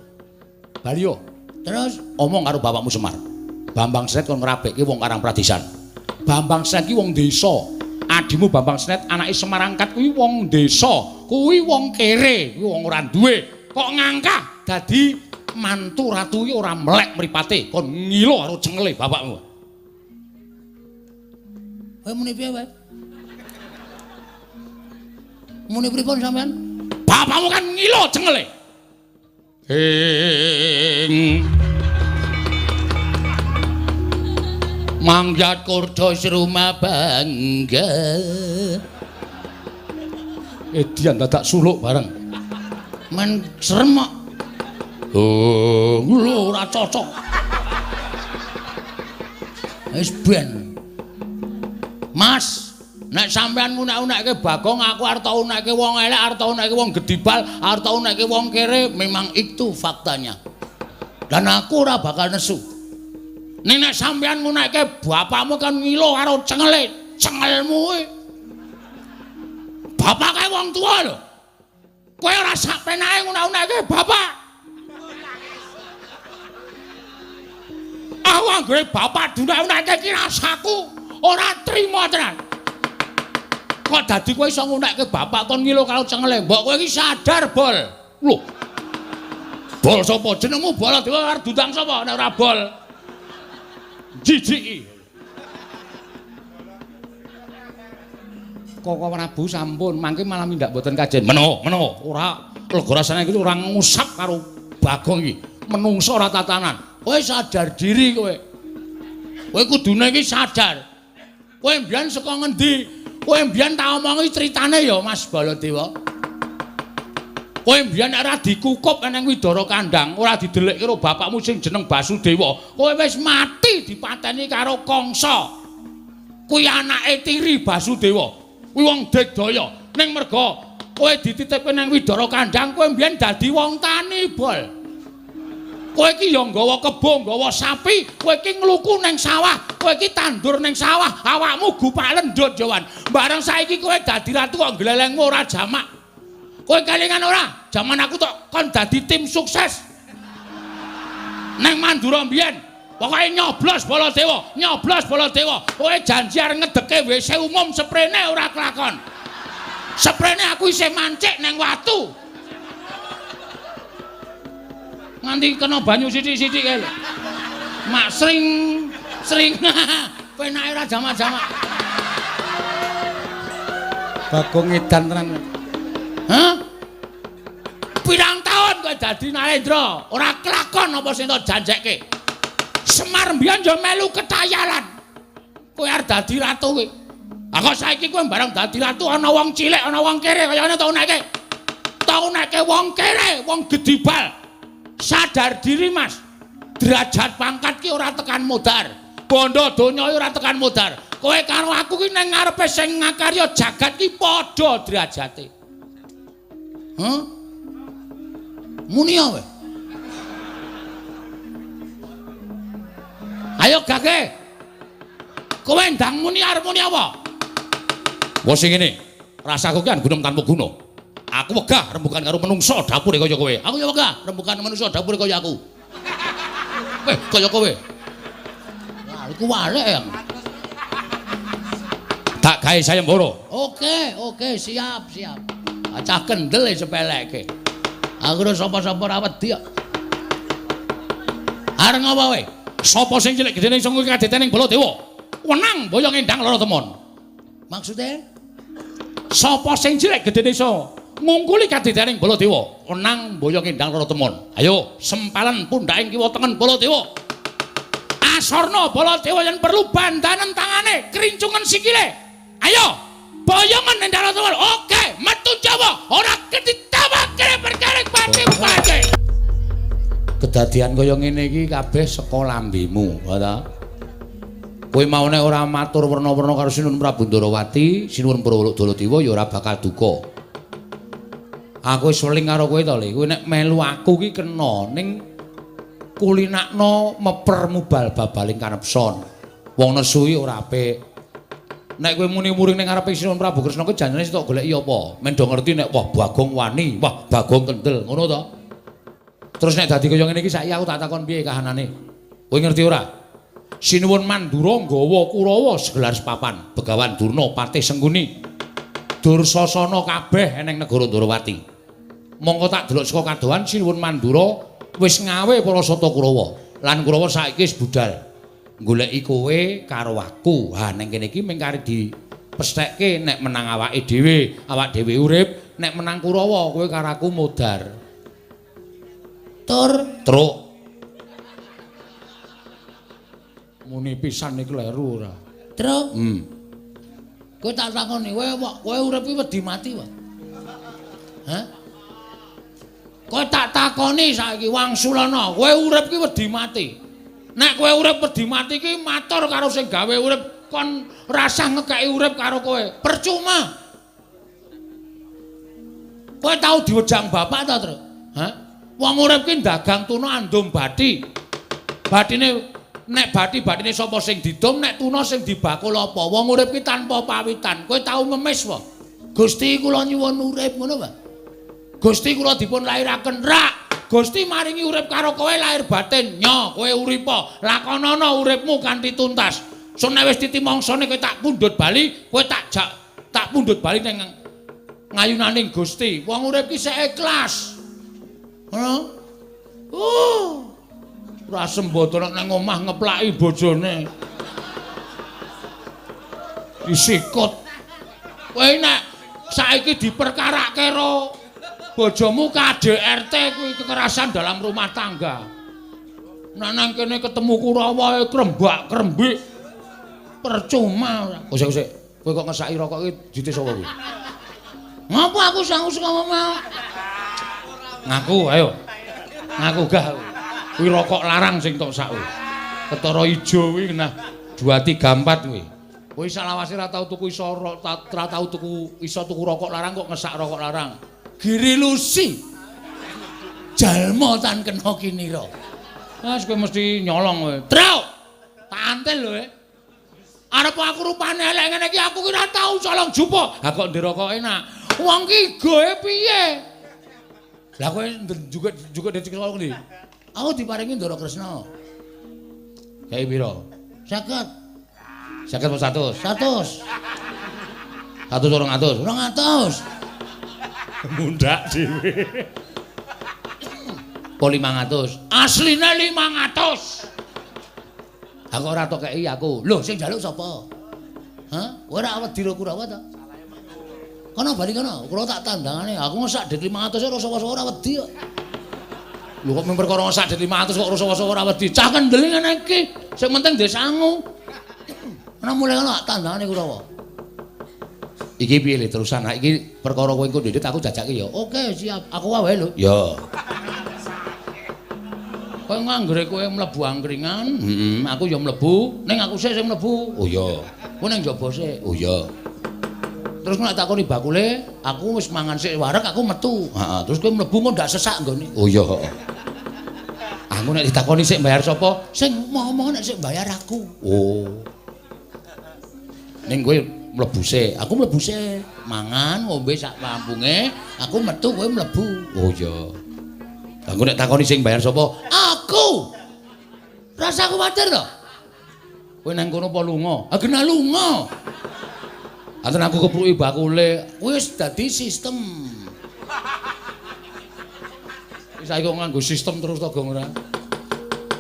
Bali yo. Terus omong karo bapakmu Semar. Bambang Snet kon ngrabekke wong Karang Pradisan. Bambang Snet ki wong desa. Adimu Bambang Snet anake Semar angkat kuwi wong desa. Kuwi wong kere, kuwi wong ora duwe. Kok ngangkah dadi mantu ratu ki ora melek mripate, kon ngilo karo cengele bapakmu. Kowe muni piye wae? Muni pripun sampean? Bapakmu kan ngilo cengele. Ing mangyat kurdos rumah bangga. Edian dadak suluk bareng. Men serem kok. Oh, lho ora cocok. Wis ben. Mas, nek sampean ngunek-unekke Bagong, aku arep tau unekke wong elek, arep tau unekke wong gedibal, arep tau unekke wong kere, memang itu faktanya. Dan aku ora bakal nesu. Ning nek sampean ngunekke bapakmu kan ngilo karo cengele, cengelmu kuwi. Bapak kae wong tuwa lho. Kowe ora sak penake ngunek-unekke bapak. Aku anggere bapak dunek-unekke iki rasaku ora trima tenan. Kok dadi kowe iso ngunekke bapak kon ngilo karo cengele? Mbok kowe iki sadar, Bol. Lho. Bol sapa? Jenengmu Baladewa arep diundang sapa nek ora Bol? Jijiki. Koko Prabu sampun mangke malah mindak mboten kajen. Meno, meno, ora lega rasane iki ora ngusap karo Bagong iki. Menungso ora tatanan. Kowe sadar diri kowe. Kowe kudune iki sadar. Kowe mbiyen saka ngendi? Kowe mbiyen tak omongi critane ya Mas Baladewa. Kowe mbiyen nek ora dikukup nang Widara Kandang, ora didelikke karo bapakmu sing jeneng Basudewa, kowe wis mati dipateni karo Kangsa. Kuwi anake tiri Basudewa. Kuwi wong digdaya. Ning merga kowe dititipke nang Widara Kandang, kowe mbiyen dadi wong tani, Bol. Kowe iki ya nggawa kebo, nggawa sapi, kowe iki ngluku ning sawah, kowe iki tandur ning sawah, awakmu gupak lendut Jawan. Bareng saiki kowe dadi ratu kok glelengmu ora jamak. Kowe kelingan ora? Jaman aku tok kon dadi tim sukses. Neng Mandura mbiyen, pokoke nyoblos Baladewa, nyoblos Baladewa. Kowe janji arep ngedeke WC umum seprene ora kelakon. Seprene aku isih mancik neng watu. Nganti kena banyu sithik-sithik kae lho. Mak sring sring penake ora jamak-jamak. Bagong edan tenan. Hah? Pirang taun kowe dadi Narendra, ora kelakon apa sing tok janjekke. Semar mbiyen ya melu ketayalan. Kowe arep dadi ratu kowe. Ah kok saiki kowe bareng dadi ratu ana wong cilik, ana wong kere kaya ngene tok uneke. Tok uneke wong kere, wong gedibal. Sadar diri Mas. Derajat pangkat ki ora tekan modar. Bondo donya ora tekan modar. Kowe karo aku ki nang ngarepe sing ngakarya jagat ki padha derajate. Hah? Muni kowe. Ayo gage. Kowe ndang muni arep muni apa? Wah sing ngene. Rasaku ki gunung tanpa guna. Aku wegah rembukan karo menungso dapure kaya kowe. Aku ya wegah rembukan menungso dapure kaya aku. Weh, kaya kowe. Wah, iku walek ya. Tak gawe sayembara. Oke, oke, siap, siap. Cah kendel sepeleke. Aku ora sapa-sapa ora wedi kok. Arep ngapa kowe? Sapa sing cilik gedene iso ngungkul kadetening Baladewa? Wenang boyong endang lara temon. Maksude? Sapa sing cilik gedene iso ngungkuli kadetening Baladewa? Wenang boyong endang lara temon. Ayo, sempalan pundhaking kiwa tengen Baladewa. Asorna Baladewa yen perlu bandanen tangane, krincungen sikile. Ayo, boyongan endang lara temon. Oke, metu Jawa, ora ketitawake perkara pati-pati. Kedadian kaya ngene iki kabeh saka lambemu, ta? Kowe mau nek ora matur werna-werna karo Sinuwun Prabu Ndarawati, Sinuwun Baladewa ya ora bakal duka. Aku wis weling karo kowe to, Le. Kowe nek melu aku ki kena ning kulinakno meper mubal babaling kanepson. Wong nesu iki ora apik. Nek kowe muni muring ning ngarepe Sinuwun Prabu Kresna kuwi janjane sitok goleki apa? Men do ngerti nek wah Bagong wani, wah Bagong kendel, ngono to? Terus nek dadi kaya ngene iki saiki aku tak takon piye kahanane? Kowe ngerti ora? Sinuwun Mandura nggawa Kurawa segelar sepapan, Begawan Durna patih Sengkuni. Dursasana kabeh eneng negara Ndarawati. Mongko tak delok saka kadohan Sinuwun Mandura wis ngawe para sata Kurawa. Lan Kurawa saiki wis budal goleki kowe karo aku. Ha ning kene iki mung kari dipesthekke nek menang awake dhewe, awak dhewe urip, nek menang Kurawa kowe karo aku modar. Tur truk. Muni pisan iki kleru ora? Truk. Kowe tak takoni, kowe urip iki wedi mati wae. Hah? Kowe tak takoni saiki wangsulana, kowe urip iki wedi mati. Nek kowe urip wedi mati iki matur karo sing gawe urip kon rasah ngekeki urip karo kowe. Percuma. Kowe tau diwejang bapak ta, Truk? Hah? Wong urip ki dagang tuna andum bathi. Bathine nek bathi-bathine sapa sing didum, nek tuna sing dibakul apa? Wong urip ki tanpa pawitan. Kowe tau ngemis wae. Gusti kula nyuwun urip ngono wae. Gusti kula dipun lairaken rak. Gusti maringi urip karo kowe lahir batin. Nyo, kowe uripa, lakonana uripmu kanthi tuntas. Sun nek wis titi mangsane kowe tak pundhut bali, kowe tak jak tak pundhut bali ning ngayunaning Gusti. Wong urip ki sik ikhlas. Ngono. Ora sembodo nek nang omah ngeplaki bojone. Disikut. Kowe nek saiki diperkarake ro bojomu KDRT kuwi kekerasan dalam rumah tangga. Nek nang kene ketemu Kurawa krembak-krembik. Percuma ora. Oh sik sik, kowe kok ngesaki rokok iki dite sapa kuwi? Ngapa aku sangu saka omah? Ngaku ayo. Ngaku gah. Kuwi rokok larang sing tok sak kuwi. Ketara ijo kuwi nah 2 3 4 kuwi. Kowe salawase ora tau tuku iso ora tau tuku iso tuku rokok larang kok ngesak rokok larang. Giri Lusi. Jalma tan kena kinira. Wes kowe mesti nyolong kowe. Truk. Tak antil lho. Arep aku rupane elek ngene iki aku ki ora tau colong jupuk. Ha kok ndirokok enak. Wong ki goe piye? Lah kowe juga dicek saka ngendi? Aku diparingi Ndara Kresna. Kae pira? 50. 50 apa 100? 100. 100 200. 200. Mundak dhewe. Po 500. Asline 500. Aku ora tok kei aku. Lho sing njaluk sapa? Hah? Kowe ora wedi ro Kurawa ta? Kono bali kono, kula tak tandangane. Aku sak dit 500 ora sapa-sapa ora wedi kok. Lho kok mung perkara sak dit 500 kok ora sapa-sapa ora wedi. Cah kendel ngene iki, sing penting ndek sangu. Ana mulai kono tak tandangane Kurawa. Iki piye le terusan? Ha iki perkara kowe engko ndedit aku jajake ya. Oke, siap. Aku wae lho. Ya. Kowe nganggere kowe mlebu angkringan, heeh, aku ya mlebu, ning aku sik sing mlebu. Oh iya. Kowe ning njaba sik. Oh iya. Terus nek takoni bakule, aku wis mangan sik wareg aku metu. Heeh, terus kowe mlebu kok ndak sesak nggone. Oh iya, heeh. Aku nek ditakoni sik bayar sapa? Sing ngomong nek sik bayar aku. Oh. Ning kowe mlebu sik, aku mlebu sik. Mangan ngombe sak mampunge, aku metu kowe mlebu. Oh iya. Aku nek takoni sing bayar sapa? Aku. Rasa kuwatir to. Kowe nang kono apa lunga? Ah genah lunga. Anten aku kepruki bakule, wis dadi sistem. Wis saiki kok nganggo sistem terus to, Gong ora?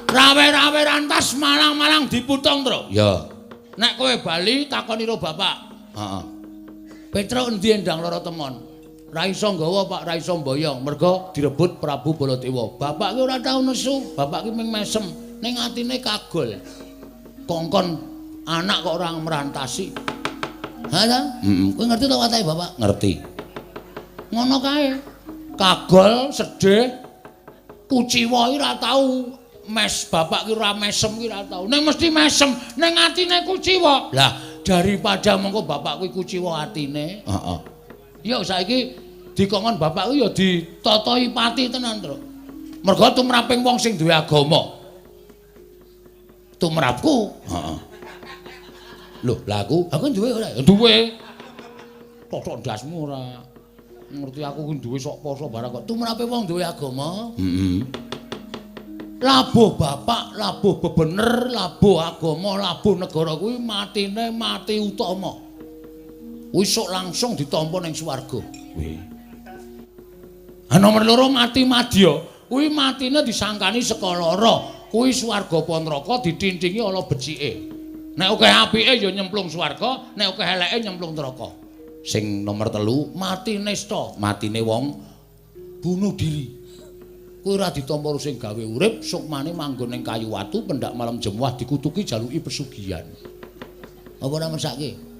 Rawe-rawe rantas malang-malang diputong, Tru. Ya. Nek kowe bali takoni ro bapak. Heeh. Petruk endi endang lara temon? Ra iso nggawa Pak, ra iso mboyong, mergo direbut Prabu Baladewa. Bapak ki ora tau nesu, bapak ki mung mesem, ning atine kagol. Kongkon anak kok ora merantasi. Ha ta? Heeh. Kowe ngerti to watake bapak? Ngerti. Ngono kae. Kagol, sedih, kuciwa ki ora tau mes, bapak ki ora mesem ki ora tau. Ning mesti mesem, ning atine kuciwa. Lah, daripada mengko bapak kuwi kuciwa atine. Heeh. Ya saiki dikongkon bapakku ya ditatahi pati tenan, Truk. Mergo tumraping wong sing duwe agama. Tumrapku, heeh. Lho, lah aku duwe ora? Duwe. Totok ndasmu ora. Ngerti aku ku duwe sok poso barang kok. Tumrape wong duwe agama. Heeh. Labuh bapak, labuh bebener, labuh agama, labuh negara kuwi matine mati utama. Wis sok langsung ditampa ning swarga. Kuwi. Ha nomor loro mati madya, kuwi matine disangkani saka lara. Kuwi swarga apa neraka ditintingi ala becike. Nek akeh apike ya nyemplung swarga, nek akeh eleke nyemplung neraka. Sing nomor 3 mati nista, matine wong bunuh diri. Kuwi ora ditampa sing gawe urip, sukmane manggon ning kayu watu pendak malam jemuah dikutuki jaluki pesugihan. Apa ora mesake?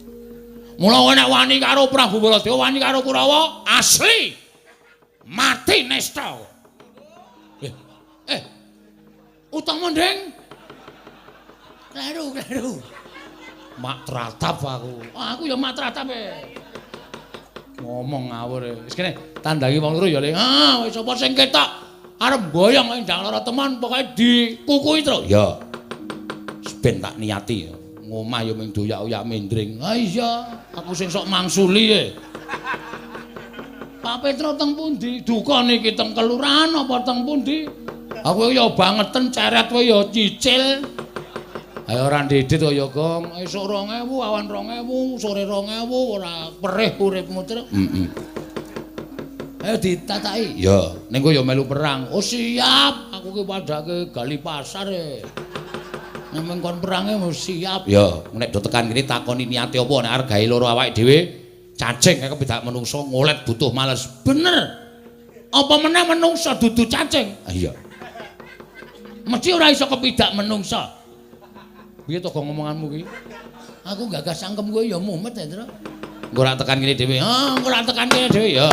Mula nek wani karo Prabu Baladewa, wani karo Kurawa, asli mati nesta. Utama ndeng. Kleru, kleru. Mak tratap aku. Aku ya mak tratap e. Ngomong ngawur e. Wis kene tandangi wong loro ya Le. Ah, wis sapa sing ketok arep mboyong endang lara teman pokoke dikukuhi, Truk. Ya. Ben tak niati. Ngomah ya mung doyak-oyak mendring. Ha iya, aku sing sok mangsuli e. Pak Petro teng pundi? Duka niki teng kelurahan apa teng pundi? Aku ya bangeten ceret kowe ya cicil. Ayo ora ndedit kaya Gong. Esuk 2000, awan 2000, sore 2000 ora perih uripmu, Truk. Heeh. Ayo ditataki. Ya, ning kowe ya melu perang. Oh siap, aku ki padhake gali pasar e. Nek kon perange mesti siap. Ya, nek do tekan kene takoni niate apa nek arep gawe loro awake dhewe, cacing kaya kepidak menungso ngolet butuh males. Bener. Apa meneh menungso dudu cacing? Ah iya. Mesti ora iso kepidak menungso. Piye to gong ngomonganmu ki? Aku gagas cangkem kowe ya mumet ya, Tru. Engko ora tekan kene dhewe. Ah, engko ora tekan kene dhewe ya.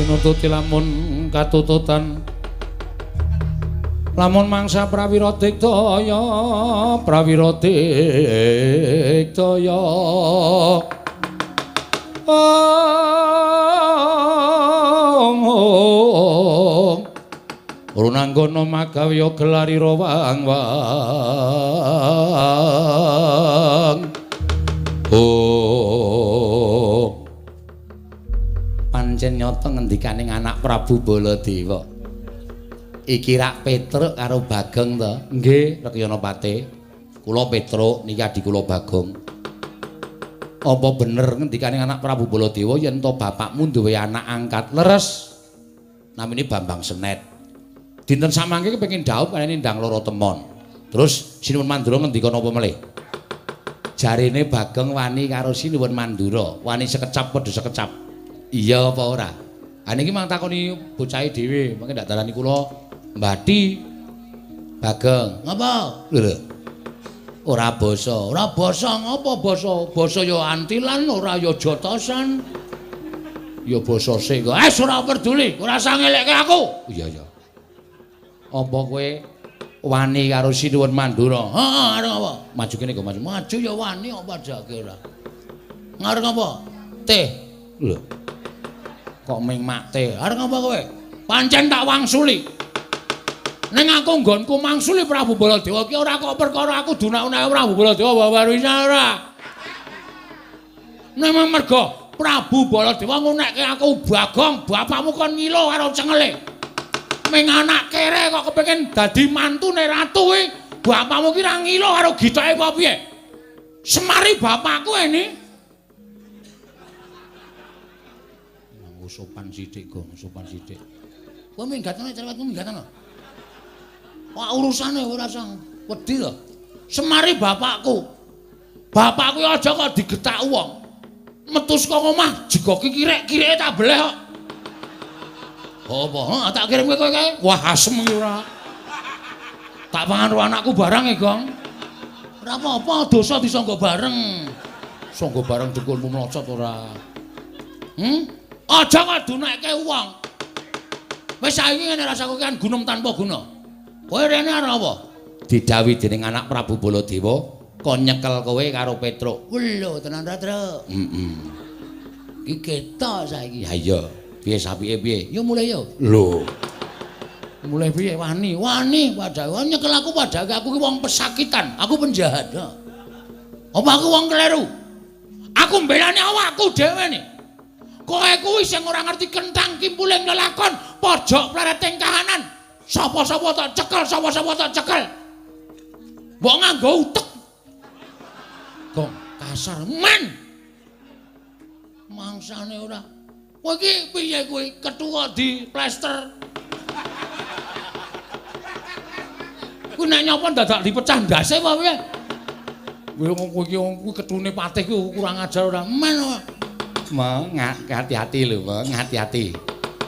Tinututi lamun katututan lamun mangsa prawira diktaya prawira diktaya om runanggana magawe gelarira wang wang oh pancen nyata ngendikaning anak Prabu Baladewa. Iki rak Petruk karo Bagong to? Nggih, Rekyana Pate. Kula Petruk niki adi kula Bagong. Apa bener ngendikaning anak Prabu Baladewa yen to bapakmu duwe anak angkat leres? Namine Bambang Senet. Dinten samangke kepengin dhaup kene ndang loro temon. Terus Sinuwun Mandura ngendika napa melih? Jarene Bagong wani karo Sinuwun Mandura, wani sekecap padha sekecap. Iya apa ora? Ha niki mang takoni bocahe dhewe, mangke ndak darani kula mbati. Bagong, ngapa? Lho. Ora basa, ora basa ngapa basa? Basa ya antilan, ora ya jotosan. Ya basa sik kok. Eh ora peduli, ora usah ngelekke aku. Iya iya. Apa kowe wani karo Sinuwun Mandura? Heeh, arep apa? Maju kene kok maju. Maju ya wani apa jake ora. Ngarep apa? Teh. Lho. Kok ming makte? Arep ngapa kowe? Pancen tak wangsuli. Ning aku nggonku mangsuli Prabu Baladewa ki ora kok perkara aku dunak-unake Prabu Baladewa wawarisa ora. Ning mergo Prabu Baladewa ngunekke aku Bagong, bapakmu kon ngilo karo cengele. Ming anak kere kok kepengin dadi mantune ratu kuwi, bapakmu ki ra ngilo karo gitoke apa piye? Semari bapakku ini. Sopan sithik, Gong, sopan sithik. Kowe minggatane cerewetmu minggatane. Wah urusane ora sang wedi to. Semari bapakku. Bapakku aja kok digetak wong. Metu saka omah jegoki kirek-kireke tak beleh kok. Apa? Heeh, tak kirim kowe kae. Wah, asem iki ora. Tak pangan karo anakku barang e, Gong. Ora apa-apa, dosa disangga bareng. Sangga bareng dengkulmu mlocot ora. Hmm? Aja kok dunekke wong. Wis saiki ngene rasaku kan gunung tanpa guna. Kowe rene arep apa? Didhawuhi dening anak Prabu Baladewa kon nyekel kowe karo Petruk. Lho, tenan ra, Truk? Heeh. Iki ketok saiki. Ha iya. Piye sapike piye? Yo mulai yo. Lho. Mulai piye wani? Wani padahal nyekel aku padahal aku ki wong pesakitan, aku penjahat. Apa aku wong kleru? Aku mbelani awakku dhewe nih. Kowe kuwi sing ora ngerti kentang kimpuling lelakon, pojok plereting kahanan. Sapa-sapa tak cekel, sapa-sapa tak cekel. Mbok nganggo utek. Gong kasar men. Mangsane ora. Kowe iki piye kuwi ketua di plester. Kuwi nek nyapa dadak dipecah ndase apa piye? Kowe wong iki wong kuwi ketune patih kuwi kurang ajar ora men. Meng, hati-hati lho, Meng, hati-hati.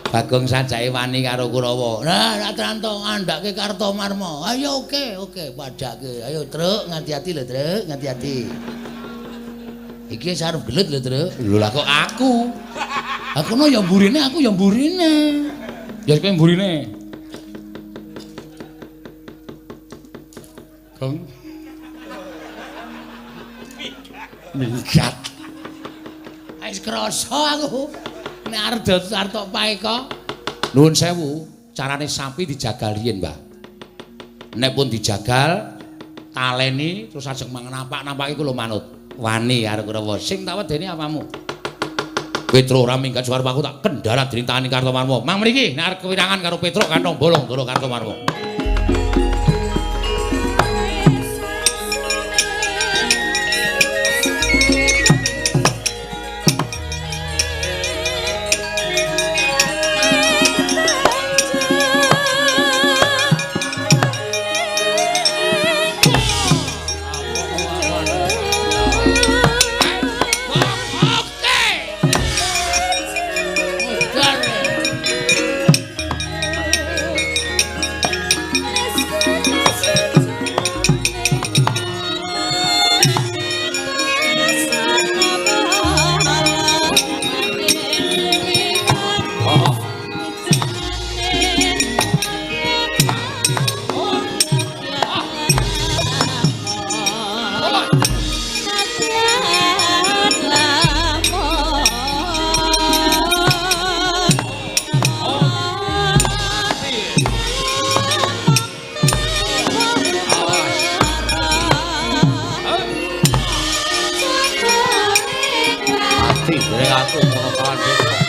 Bagong sajake wani karo Kurawa. Lah, ra tranto ngandhake Kartomarma. Ayo oke, oke, padhake. Ayo, Truk, ngati-hati lho, Truk, ngati-hati. Iki wis arep gelut lho, Truk. Lho lah kok aku? Aku no ya mburine, aku ya mburine. Ya kowe mburine. Gong. Minggat. Wis krasa aku nek arep arep paeka. Nuwun sewu, carane sapi dijagal riyin, Mbah. Nek pun dijagal, taleni terus ajeng mangan napak-napake kula manut. Wani karo Kurawa. Sing tak wedeni apamu? Petruk ora minggat suwarpaku tak kendharat dening tangane Kartomarma. Mang mriki nek arep kewirangan karo Petruk kantong bolong ndoro Kartomarma. Mati dening aku ngono kawan Petruk.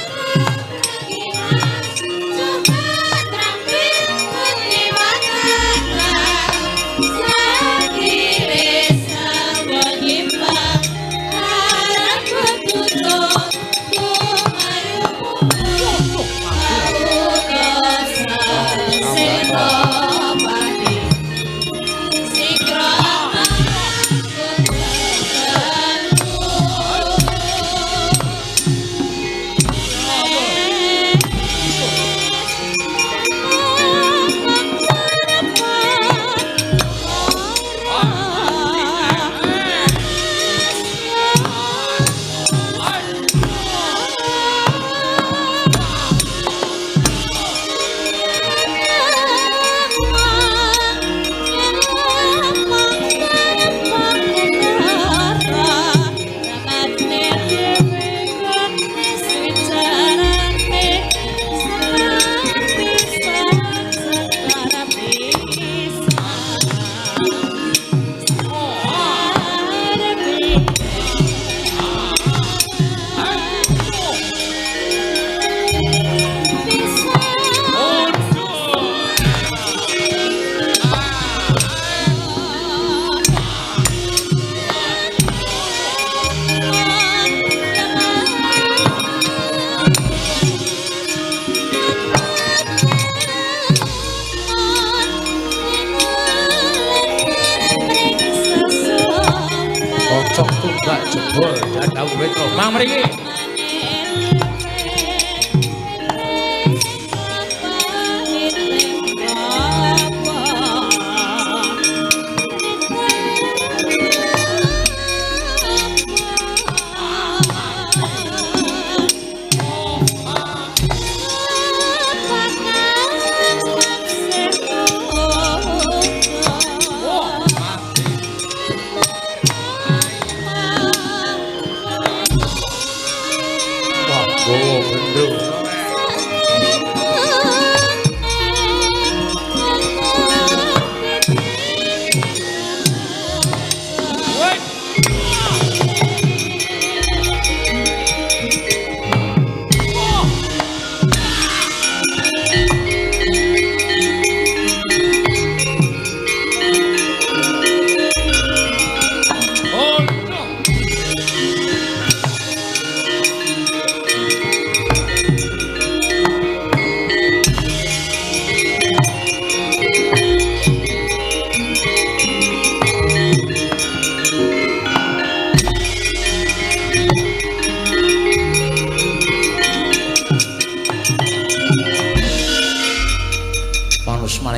Mang mriki.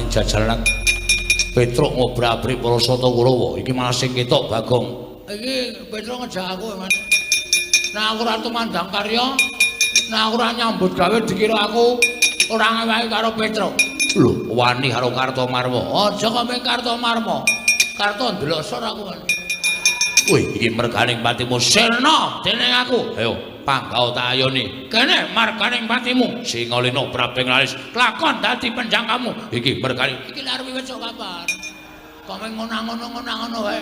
Jajalan Petruk ngobrak-abrik para sata Kurawa. Iki malah sing ketok Bagong. Iki Petruk ngejak aku, Mas. Nek aku ora tumandang karya, nek aku ora nyambut gawe dikira aku ora ngewahi karo Petruk. Lho, wani karo Kartomarma. Aja kok mung Kartomarma. Karto ndelosor aku, Mas. Wih, iki merganing patimu sirna dening aku. Ayo, panggao tak ayoni. Kene marganing patimu Singalina Prabing Laris. Lakon dadi penjangkamu. Iki merganing iki lha arep wis kapan? Kok mung ngono-ngono wae.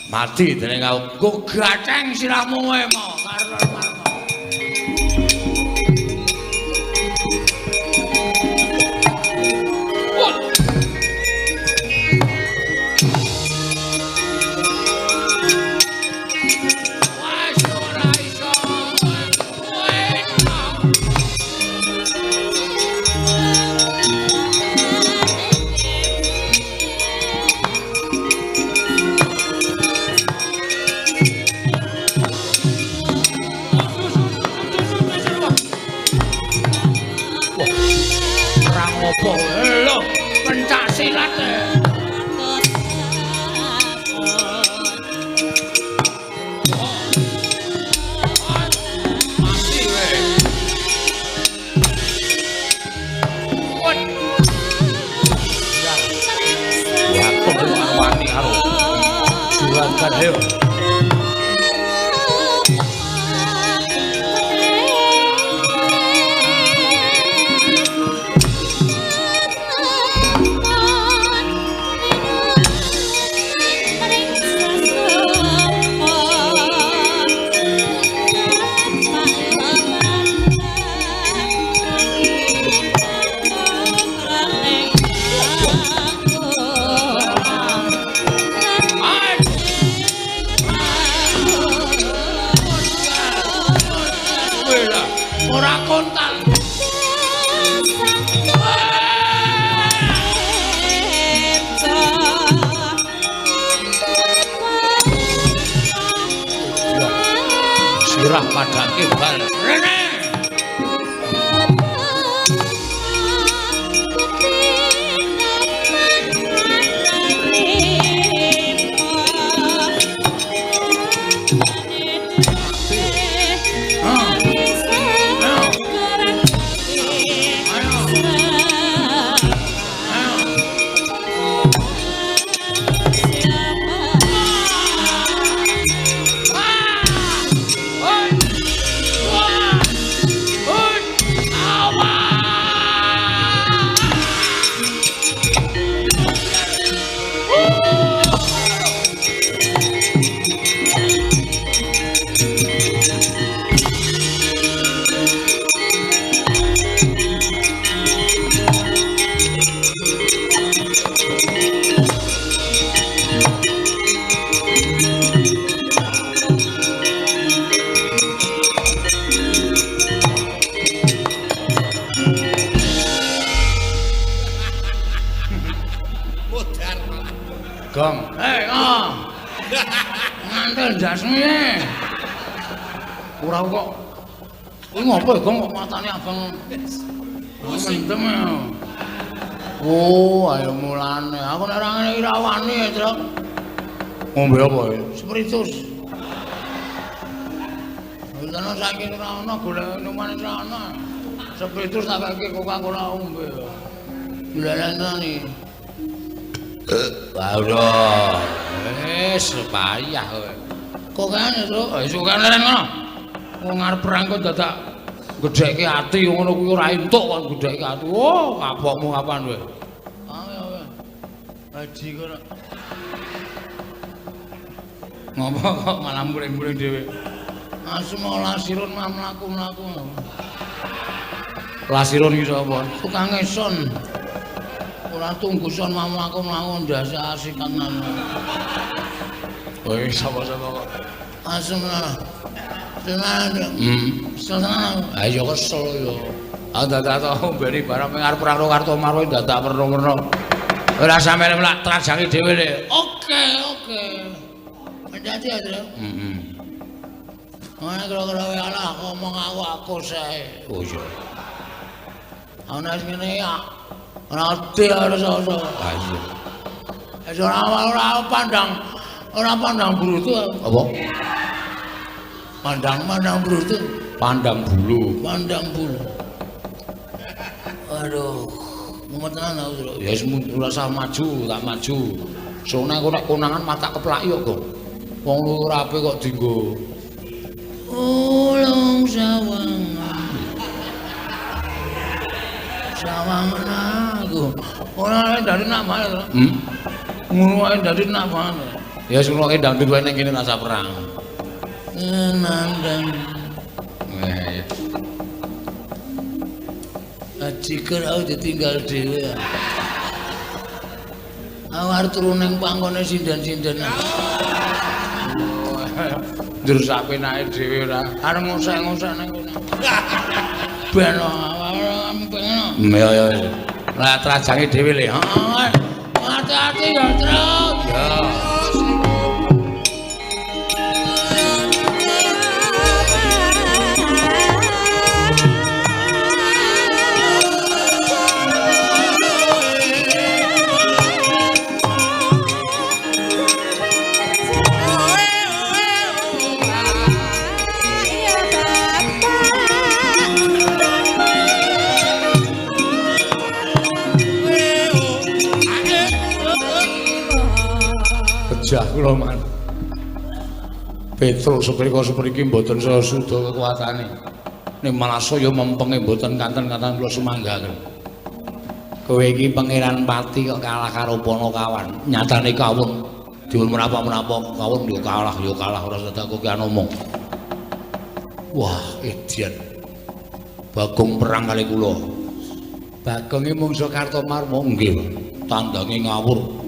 Mati dening aku. Nggo gaceng sirahmu wae mo Kartomarma. Ora kontal. Sirah padake bal. Rene. Gong. Hei, oh. Ngantel ndasmu iki. Ora kok. Kuwi ngopo ya, Gong, kok matane abang. Mendem ya. Oh, ayo mulane. Aku nek ora ngene iki ra wani ya, Truk. Ngombe apa ya? Spiritus. Wis saiki ora ana golek minuman ora ana. Spiritus tak keke Coca-Cola ombe. Lha iki. Waduh, wis payah kowe. Kok kene, Truk? Wis kok leren ngono. Wong arep perang kok dadak gedhekke ati ngono kuwi ora entuk kok gedhekke ati. Oh, kapokmu kapan kowe? Ayo, ayo. Haji kono. Ngopo kok malah muring-muring dhewe? Asem lasirun mlaku-mlaku. Lasirun iki sapa? Tukang son. Ora tunggu son mlaku-mlaku ndase asikan. Woi, sapa-sapa kok. Asem lah. Tenan. Kesel tenan. Ha iya kesel ya. Aku dadak tau mbeni barang arep perang karo Kartomarwa dadak werna-werna. Ora sampe mlak trajangi dhewe le. Oke, oke. Hati-hati ya, Tru. Heeh. Ana kira-kira wae alah ngomong aku sae. Oh iya. Ana sing ngene ya. Ora ati ora iso. Ha iya. Wis ora pandang brutu. Apa? Pandang brutu. Pandang bulu. Pandang bulu. Aduh, mumet tenan aku, Tru. Ya wis ora usah maju, tak maju. Sone aku nek konangan mata keplaki kok, Gong. Wong ora apik kok dienggo. Ulung sawang. Sawang aku. Ora dadi nak banget. Ngono wae dadi nak banget. Ya wis ngono dangdut wae ning kene rasa perang. Nandang. Ajiker aku ditinggal dhewe. Aku arep turu ning pangkone sinden-sinden. Njur sak penake dhewe ora. Arep ngosek-ngosek ning kono. Ben pengen. Ya ya. Lah trajange dhewe le. Heeh. Hati-hati ya, Truk. Ya. Pejah kula man. Petruk seprika sepriki mboten saya suda kekuatane. Ning malah saya mempenge mboten kanten-kanten kula sumanggaken. Kowe iki Pangeran Pati kok kalah karo Panakawan. Nyatane kawon diun menapa-menapa kawon yo kalah ora sedak kowe omong. Wah, edian. Bagong perang kali kula. Bagonge mungsuh Kartomarma nggih. Tandange ngawur.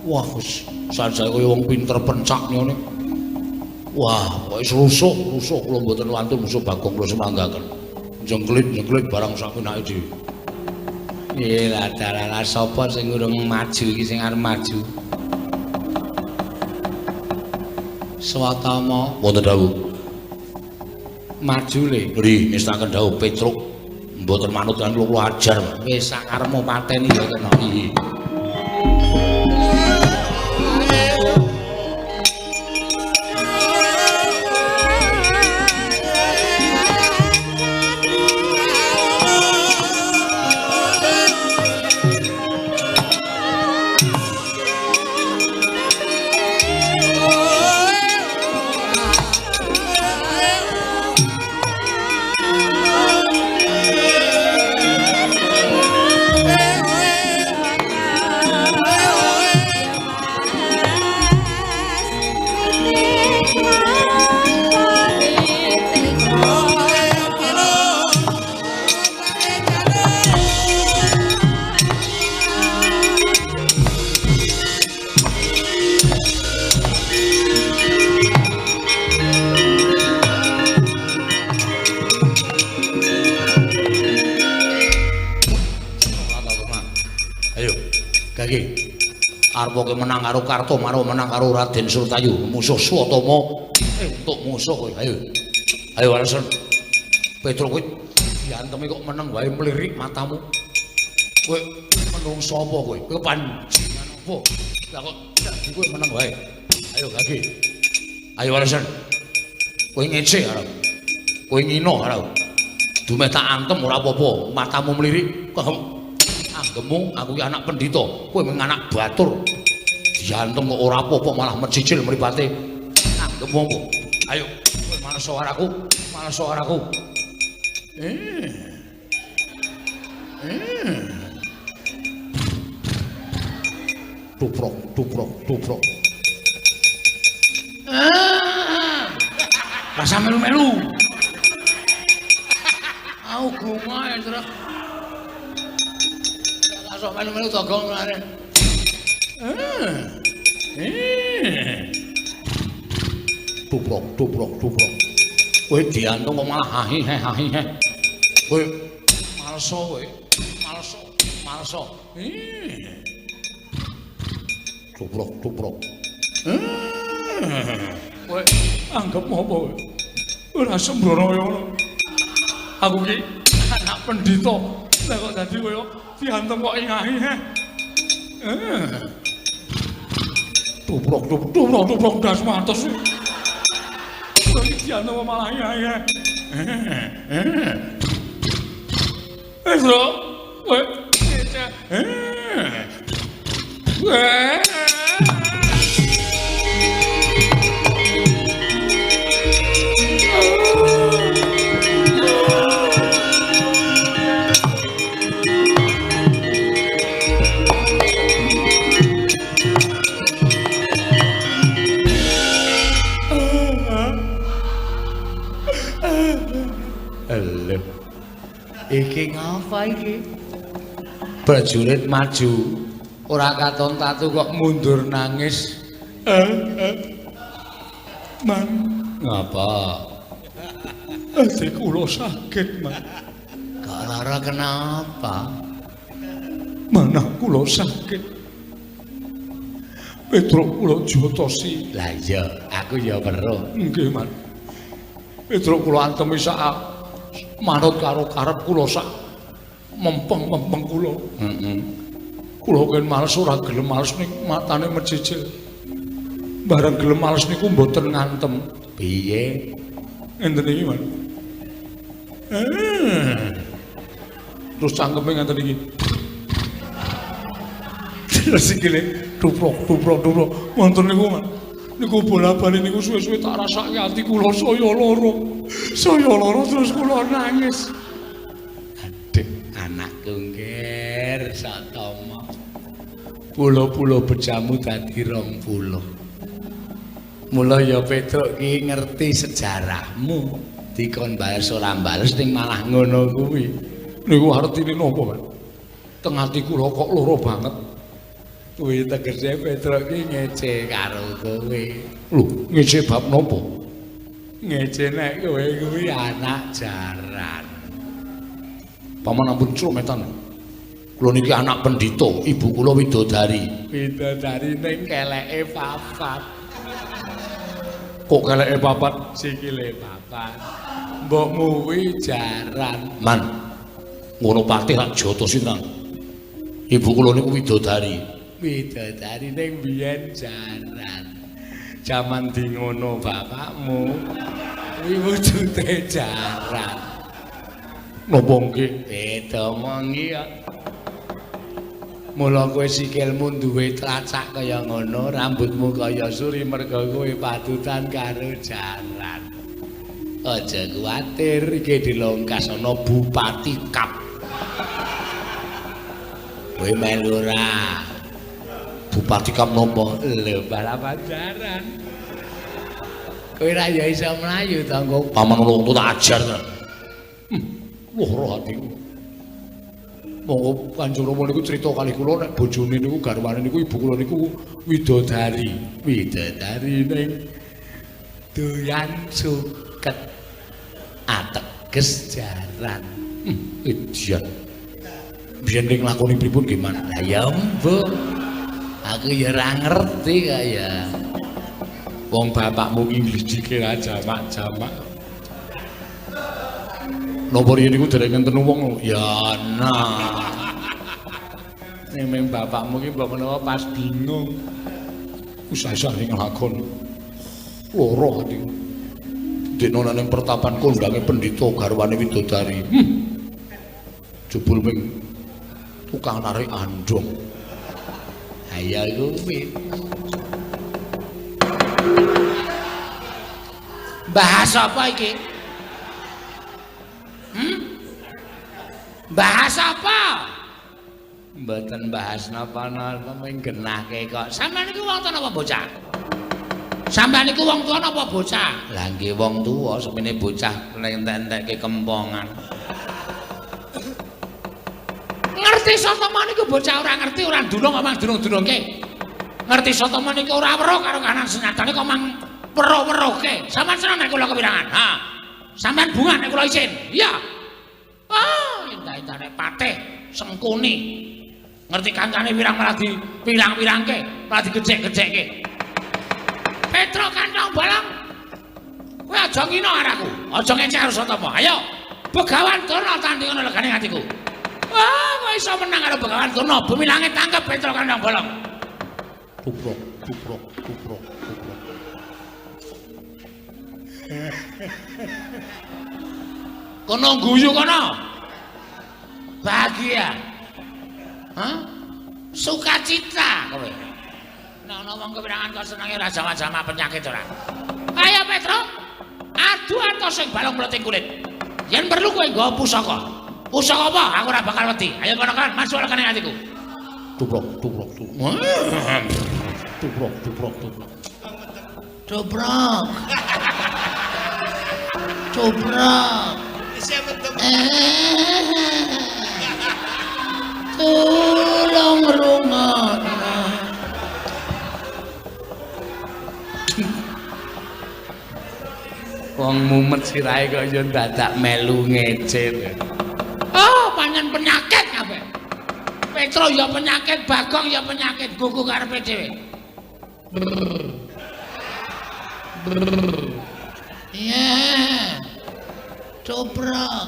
Wah, wis sanjaya kaya wong pinter pencak ngene. Wah, pokoke rusuh kula mboten wantun musuh Bagong kula semanggaken. Jengklit-jengklit barang sakenake dhewe. Lah dalah sapa sing urung maju iki sing arep maju? Swatama wonten dawuh. Maju le. Nggih, ngestaken dawuh Petruk mboten manut lan kula ajar. Wis sak karepmu pateni ya kena. Nggih. Arep menang karo Kartomarwa, menang karo Raden Surtayu, musuh Swatama. Entuk musuh kowe. Ayo. Ayo alasan. Petruk kowe diantemi kok meneng wae mlirik matamu. Kowe menungso apa kowe? Kowe panjenengan apa? Lah kok dadi kowe meneng wae. Ayo gage. Ayo alasan. Kowe ngece arep. Kowe ngino arep. Dumeh tak antem ora apa-apa, matamu mlirik. Anggemu aku ki anak pendhita, kowe mung anak batur. Diantem kok ora apa-apa malah mecicil mripate. Anggemu apa? Ayo, kowe males karo aku, males karo aku. Tuprok, tuprok, tuprok. Rasa melu-melu. Au gungae, Truk. Sok melu-melu togong lare. Tuprok, tuprok, tuprok. Kowe diantung kok malah hahi he hahi he. Kowe maleso kowe. Maleso, maleso. Tuprok, tuprok. Kowe anggap apa kowe? Ora sembrono kaya ngono. Aku ki anak pendhita. Lah kok dadi kaya diantem kok ingahi he. Tuprok tuprok tuprok tuprok das matos. Kok iki diantem kok malah ingahi he. Wis lho, kowe Iki ngapa iki? Prajurit maju, ora katon tatu kok mundur nangis. Man, ngapa? Ati kula sakit, Man. Kok lara kenapa? Manah kula sakit. Petruk kula jotosi. Lah iya, aku ya weruh. Nggih, Man. Petruk kula antemi sak manut karo karep kula sak mempeng-mempeng kula. Heeh. Kula ken males ora gelem males ning matane mecicil. Bareng gelem males niku mboten ngantem. Piye? Ngenten iki, Man. Terus cangkeme ngenten iki. Terus sikile tuprok tuprok tuprok. Wonten niku, Man. Niku bola-bali niku suwe-suwe tak rasake ati kula saya lara. Saya lara terus kula nangis. Aduh, anakku ngger Satama. Pulo-pulo bejamu dadi 20. Mula ya Petruk ki ngerti sejarahmu. Dikon bales ora bales ning malah ngono kuwi. Niku artine napa, Pak? Teng ati kula kok lara banget. Kuwi tegese Petruk ki ngece karo kowe. Lho, ngece bab napa? Ngece nek kowe kuwi anak jaran. Paman ampun crometan. Kula niki anak pendhita, ibu kula widodari. Widodari ning keleke papat. Kok keleke papat? Sikile papat. Mbokmu kuwi jaran. Man. Ngono patih lak jotos tenan. Ibu kula niku widodari. Widodari ning biyen jaran. Jaman di ngono bapakmu kuwi wujude jaran. Napa nggih? Beda mongi kok. Mula kowe sikilmu duwe tlacak kaya ngono, rambutmu kaya suri merga kowe patutan karo jaran. Aja kuwatir, iki dilongkas ana Bupati Kap. Kowe melu ora? Bupati Kap napa? Lho, balapan jaran. Kowe ra ya iso mlayu to engko. Paman wong tak ajar tenan. Loro atiku. Monggo Kanjeng Rama niku crita kalih kula nek bojone niku garwane niku ibu kula niku widodari. Widodari ning doyan suket ateges jaran. Edan. Biyen ning lakoni pripun nggih, Man? Lah ya mbuh. Aku ya ora ngerti kaya. Wong bapakmu ki nglidike ra jamak-jamak. Napa riyen niku dereng enten wong? Ya nah. Ning meng bapakmu ki mbok menawa pas bingung. Usah-usah ning lakon. Loro atiku. Dene ning pertapan kondange pendhita garwane widodari. Jebul ming tukang narik andong. Ha ya kuwi. Bahas apa iki? Bahas apa? Mboten bahas napa-napa mung genahke kok. Sampeyan niku wong tuwa napa bocah? Sampeyan niku wong tuwa napa bocah? Lah nggih wong tuwa, sepene bocah entek-entekke kempongan. Ngerti Satama niku bocah ora ngerti ora ndulung kok mang durung-durungke. Ngerti Satama niku ora weruh karo kanan senyatane kok mang weruh-weruhke. Sampeyan seneng nek kula kepirangan? Ha. Sampeyan bunga nek kula isin. Iya. Ah, endah-endahne patih Sengkuni. Ngerti kancane wirang malah di pirang-pirangke, malah digecek-gecekke. Petro kantong bolong. Kowe aja ngino karo aku, aja ngecek karo Satama. Ayo, Begawan Durna tandingono legane atiku. Wah, kowe iso menang karo Begawan Durna, bumi langit tangkep Petro kantong bolong. Tuprok, tuprok, tuprok, tuprok. Kono guyu kono. Bahagia. Hah? Sukacita kowe. Nek ana wong kepirangan kok senenge ora jama-jama penyakit ora. Ayo Petro, adu atos sing balung mleting kulit. Yen perlu kowe nggawa pusaka. Pusaka apa? Aku ora bakal wedi. Ayo kono kan masuk lekane atiku. Tuprok, tuprok, tuprok. Tuprok, tuprok, tuprok. Tuprok. Tuprok. Tulung rungokno. Wong mumet sirahe kok ya dadak melu ngecir. Oh, pancen penyakit kabeh. Petro ya penyakit, Bagong ya penyakit, gugu karepe dhewe. Iya. Tuprok.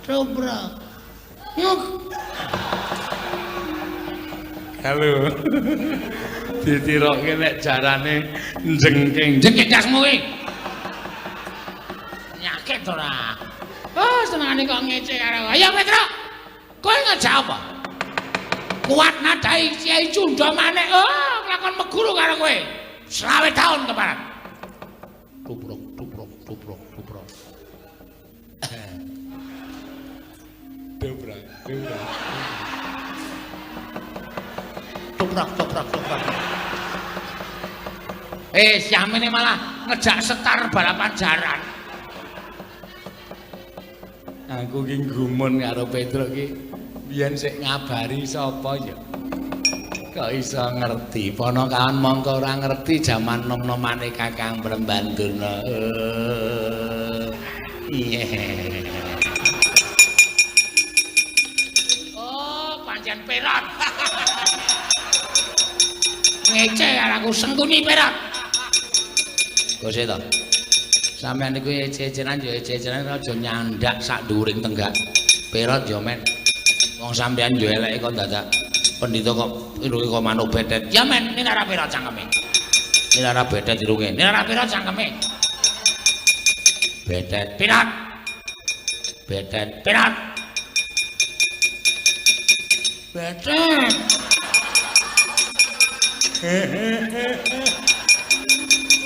Tuprok. Nguk. Halo. Ditiroke nek jarane njengking. Njengking dasmu kuwi. Penyakit ora. Oh, senengane kok ngece karo. Ayo Petro. Kowe ngejak apa? Kuat nadai Kiai Cunda Manik. Oh, nglakon meguru karo kowe. 20 tahun keparat. Tuprok, tuprok, tuprok, tuprok. Dobrak, dobrak. Toprak, toprak, toprak. Siamene malah ngejak setar balapan jaran. Aku ki gumun karo Petro ki biyen sik ngabari sapa ya. Kok iso ngerti? Ponokawan mongko ora ngerti jaman nom-nomane Kakang Brembandurna. Iya. kebagian Perot. Ngece karo aku Sengkuni Perot. Gose to. Sampeyan niku ece-ecenan ya ece-ecenan aja nyandak sak dhuwuring tenggak. Perot ya men. Wong sampeyan yo eleke kok dadak pendhita kok irunge kok manuk betet. Ya men, ini ora Perot cangkeme. Ini ora betet irunge. Ini ora Perot cangkeme. Betet Perot. Betet Perot. Betet.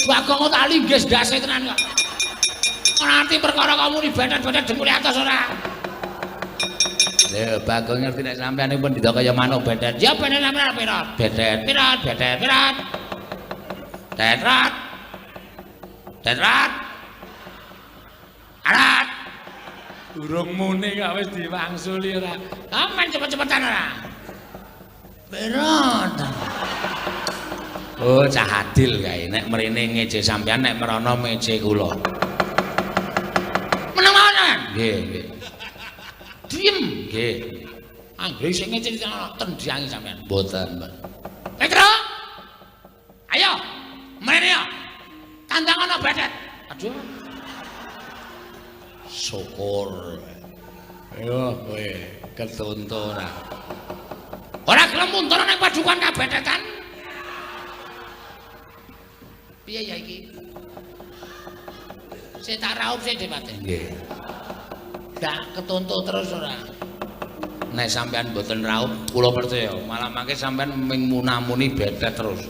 Bagong tak linggis ndase tenan kok. Ora ngerti perkara kamu ni betet-betet dengkule atos ora. Lho, Bagong ngerti nek sampeyan niku pendhita kaya manuk betet. Ya betet sampeyan Perot. Betet Perot, betet Perot. Tetrat. Tetrat. Arat. Durung muni kok wis diwangsuli ora. Aman cepet-cepetan ora. Perot. Oh, cah adil kae. Nek mrene ngece sampeyan, nek merono ngece kula. Meneng mawon sampeyan? Nggih, nggih. Diem. Nggih. Anggere sing ngece tendyangi sampeyan. Mboten, Mbak. Petro. Ayo, mrene yo. Tandang ana betet. Aduh. Syukur. Ayo kowe ketonto ora. Ora gelem mundur nang padukan kabetetan. Piye ya iki? Sik tak raup sik Depate. Nggih. Ndak ketonto terus ora. Nek sampean mboten raup, kula percaya malah mangke sampean ming munamuni betet terus.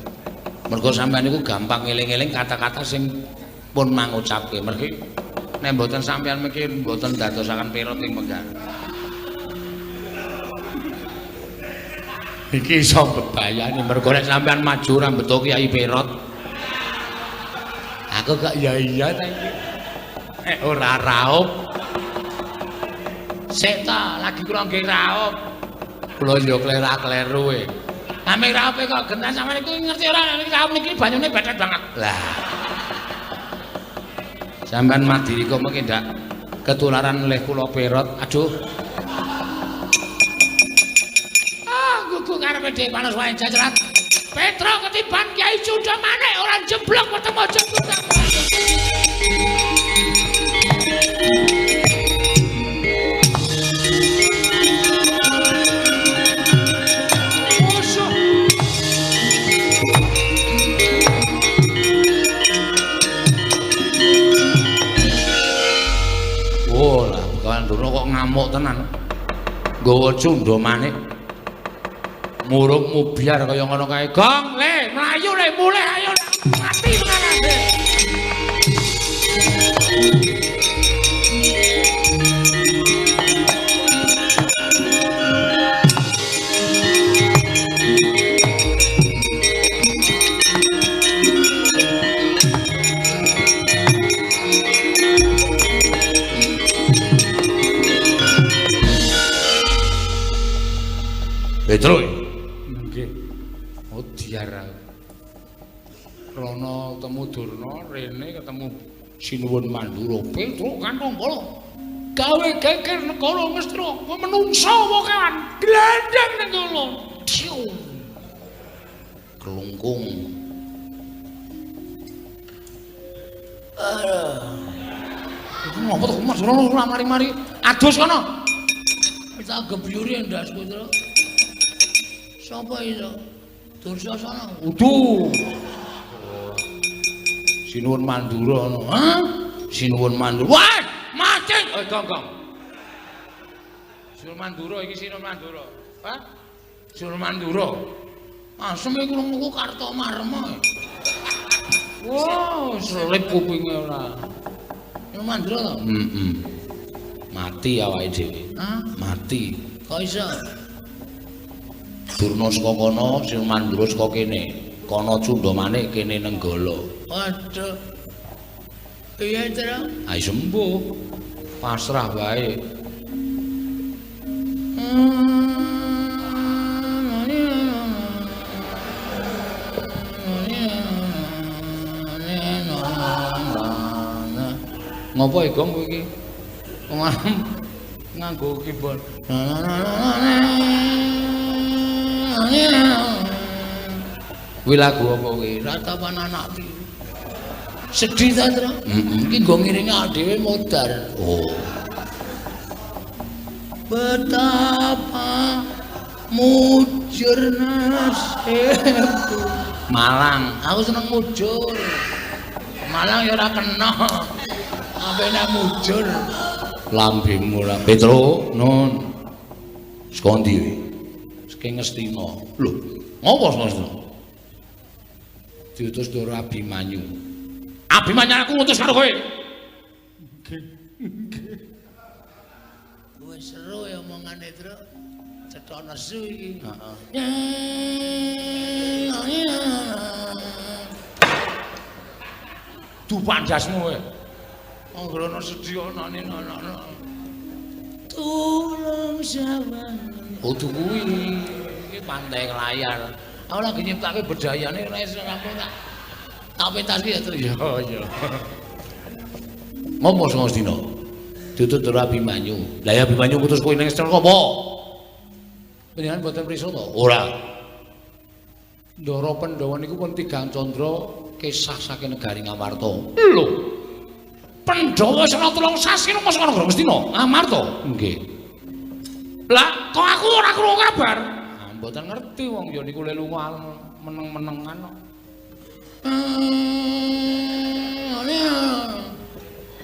Mergo sampean niku gampang ngeling-eling kata-kata sing pun mangucapke. Mergi nek mboten sampean miki mboten dadosaken Perot ing Mekah. Iki iso bebayani mergo nek sampean maju ora mbeto Kyai Perot. Aku kok ya iya ta iki. Nek ora raup. Sik ta, lagi kula nggih raup. Kula yo klerak-kleru e. Ame raupe kok genah sampeyan iku ngerti ora nek raup niki banyune betet banget. Lah. Sampeyan madiri kok mengki ndak ketularan leh kula Perot. Aduh. Ah, gugu karepe dhewe panas wae jajaran. Petro ketiban Kyai Cunda Manik ora jeblok weteng aja kurang. Musuh. Oh lah, Begawan Durna kok ngamuk tenan. Nggawa Cunda Manik. Murung mubyar kaya ngono kae. Gong, le, mlayu le, mulih ayo mati tenan. Petro. Nggih. Oh diar aku. Rono ketemu Durna, rene ketemu Sinuwun Mandura. Petro kantong bolo. Gawe geger negara Ngastina, menungsa apa kewan? Glandang ning kono. Cium. Kelungkung. Iku ngopo to Mas Rono ora mari-mari. Adus kono. Wis tak gebyuri ndasku, Tru. Sapa iso? Dursasana. Udu. Sinuwun Mandura ngono. Hah? Sinuwun Mandura. Wah, mati. Eh, gong, gong. Sinuwun Mandura iki Sinuwun Mandura. Hah? Sinuwun Mandura. Asem iku krungu Kartomarma. Wow, selip kupinge ora. Sinuwun Mandura to? Heeh. Mati awake dhewe. Hah? Mati. Kok iso? Durna saka kono, Sinuwun Mandura saka kene. Kono Cunda Manik, kene Nenggala. Waduh. Piye, Tru? Ayo sembuh. Pasrah wae. Ngopo e, Gong, kowe iki? Wong nganggo keyboard. Kuwi lagu apa kuwi? Ratapan anak pitu. Sedih ta, Tru? Heeh. Iki nggo ngiringi dhewe modar. Oh. Betapa mujur nasibku. Malang, aku seneng mujur. Malang ya ora kena. Ambene mujur. Lambemu lah Petro, nun. Saka ndi kowe? Saking Ngastina. Lho, ngopo saka Ngastina? Diutus Ndara Abimanyu. Abimanyu aku ngutus karo kowe. Wis seru ya omongane, Tru. Cetha nesu iki. Heeh. Dupak ndasmu kowe. Anggere ana sedih ana ana. Tulung sawan. Kudu kuwi. Iki pantai layar. Aku lagi nyiptake bedayane ora iso rampung tak. Tak pentaske ya, Tru. Ya ya. Ngopo sing dina? Diutus Ndara Abimanyu. Lah ya Abimanyu ngutus kowe ning Ngastina apa? Panjenengan boten prisa to? Ora. Ndara Pandhawa niku pun tigang candra kesah saking negari Ngamarta. Lho. Pandhawa saka 3 sasi nang saka negara Ngastina, Ngamarta. Nggih. Lah, kok aku ora krungu kabar? Ah, mboten ngerti wong ya niku le lunga meneng-menengan kok.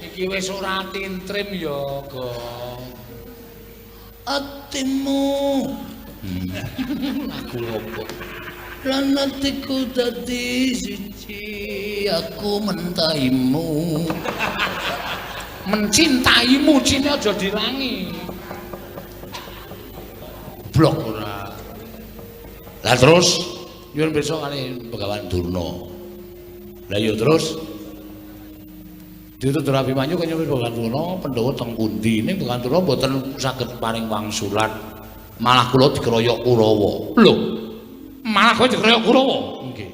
Iki wis ora tintrim ya, Gong. Atimu. Lagu opo? Lan atiku dadi siji, aku mentaimu. Mencintaimu cine aja dilangi. Blok ora. Lah terus nyuwun pirsa kali Begawan Durna. Lah iya terus diutus Ndara Abimanyu kaya nyuwun Begawan Durna, Pandhawa teng pundi? Ning Begawan Durna mboten saged paring wangsulan. Malah kula dikeroyok Kurawa. Lho. Malah kowe dikeroyok Kurawa? Nggih.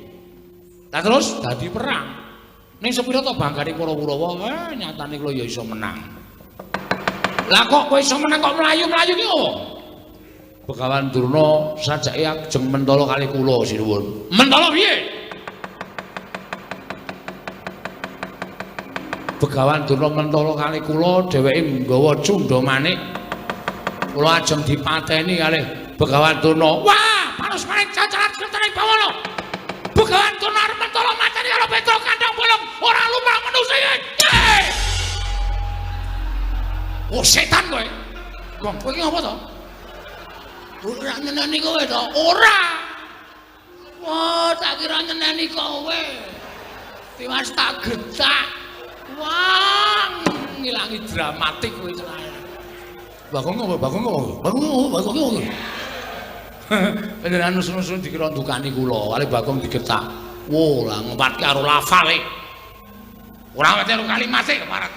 Lah terus dadi perang. Ning sepira to banggane para Kurawa, nyatane kula ya iso menang. Lah kok kowe iso menang kok mlayu-mlayu ki opo? Begawan Durna sajake ajeng mentala kali kula sinuwun. Mentala piye? Begawan Durna mentala kali kula, dheweke nggawa cundha manik. Kula ajeng dipateni kalih Begawan Durna. Wah, panus manik cacaran kertane bawana. Begawan Durna arep mentala mateni karo Petro Kandang Bolong, ora lumrah manusa iki. Oh setan kowe. Gong, kowe iki ngopo to? Ora nyeneni kowe to? Ora. Wah, tak kira nyeneni kowe. Tiwas tak getak. Wah, ngilangi dramatik kowe celana. Bagong ngopo? Bagong ngopo? Bagong ngopo? Bagong ngopo? Panjenengan nusun-nusun dikira ndukani kula, kali Bagong digetak. Wo, lah ngempatke karo lafale. Ora wete karo kalimate keparat.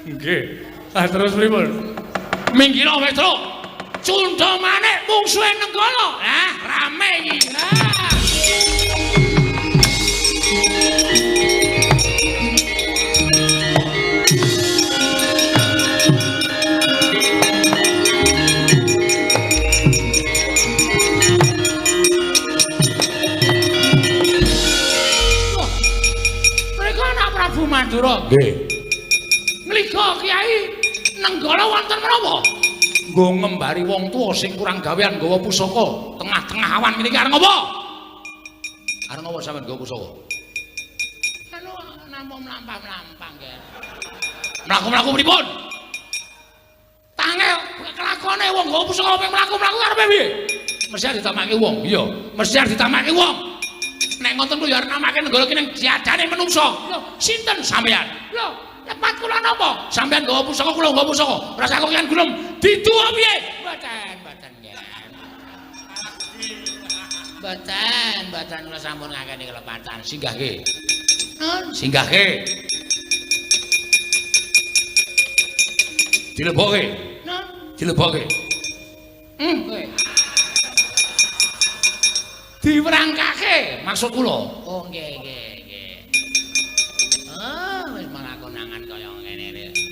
Nggih. Lah terus pripun? Minggir Petro. Cundha manik mungsuhe Nenggala. Lah, rame iki. Lah. Mereka anak Prabu Mandura. Nggih. Ngliga Kyai Nenggala wonten menapa? Nggo ngembari wong tuwa sing kurang gawean nggawa pusaka tengah-tengah awan ngene iki arep ngopo? Arep ngopo sampean nggawa pusaka? Anu nampa mlampah-mlampah nggih. Mlaku-mlaku pripun? Tangel kelakone wong nggawa pusaka ping mlaku-mlaku arepe piye? Mesti arep ditamake wong. Iya, mesti arep ditamake wong. Nek ngoten kuwi ya arep namake Nenggala ki ning diadane menungsa. Lho, sinten sampean? Lho, lepat kula napa? Sampeyan nggawa pusaka, kula nggawa pusaka. Rasa kok kian gunung diduwa piye? Mboten, mboten nggih. Mboten, mboten kula sampun ngakeni kelepatan. Singgahke. Nun, singgahke. Dilebokke. Nun, dilebokke. Kowe. Diwerangkake maksud kula. Oh, nggih, nggih, nggih. Ah, wis malah konangan kaya ngene iki.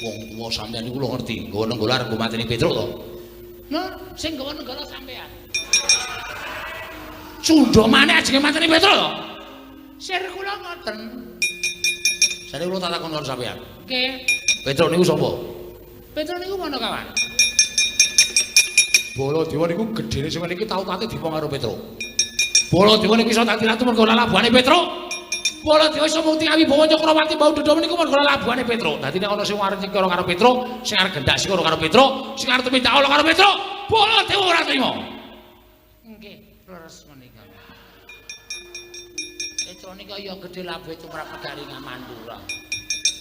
Wong tuwa sampeyan niku lho ngerti, nggawa nenggala arep nggo mateni Petruk to. Nah, sing nggawa nenggala sampeyan. Cundha maneh ajenge mateni Petruk to. Sir kula ngoten. Sare kula tak takon karo sampeyan. Nggih. Petruk niku sapa? Petruk niku Panakawan. Baladewa niku gedhene sing niki tau tate dipong karo Petruk. Baladewa niku iso dadi ratu mergo lalabuhane Petruk. Baladewa iso mukti awibawa Cakrawati bau dada niku mergo lalabuhane Petruk. Dadi nek ana sing arep nyekara karo Petruk, sing arep gendak sikara karo Petruk, sing arep tumindak ala karo Petruk, Baladewa ora trima. Nggih, leres menika. Petruk nika ya gedhe labuhe tumrap negari Mandura.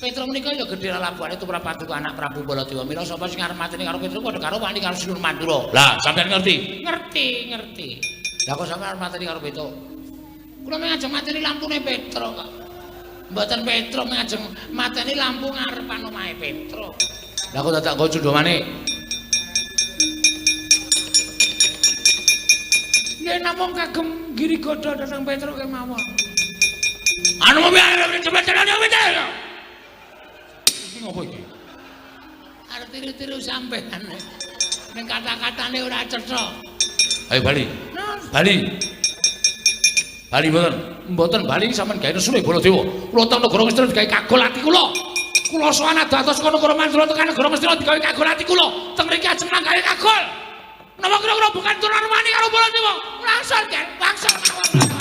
Petruk menika ya gedhe lalabuhane tumrap paduka anak Prabu Baladewa. Mila sapa sing arep mateni karo Petruk padha karo wani karo Sinuhun Mandura. Lah, sampeyan ngerti? Ngerti, ngerti. Lah kok sampeyan arep mateni karo Petruk? Kula mung ajeng mateni lampune Petruk kok. Mboten Petruk mung ajeng mateni lampu ngarepan omahe Petruk. Lah kok dadak nggo cundha manik? Nggih namung kagem giri godha dhateng Petruk kemawon. Anu iki ngopo iki? Arep tiru-tiru sampean. Ning kata-katane ora cetha. Ayo bali. Bali. Bali mboten. Mboten bali sampean gawe nesune Baladewa. Kula teng negara Ngastina digawe kagol ati kula. Kula sowan adatos saka negara Mandura tekan negara Ngastina digawe kagol ati kula. Teng mriki ajeng manggawe kagol. Napa kira-kira bukan turunan wani karo Baladewa? Langsung kan, langsung mawon.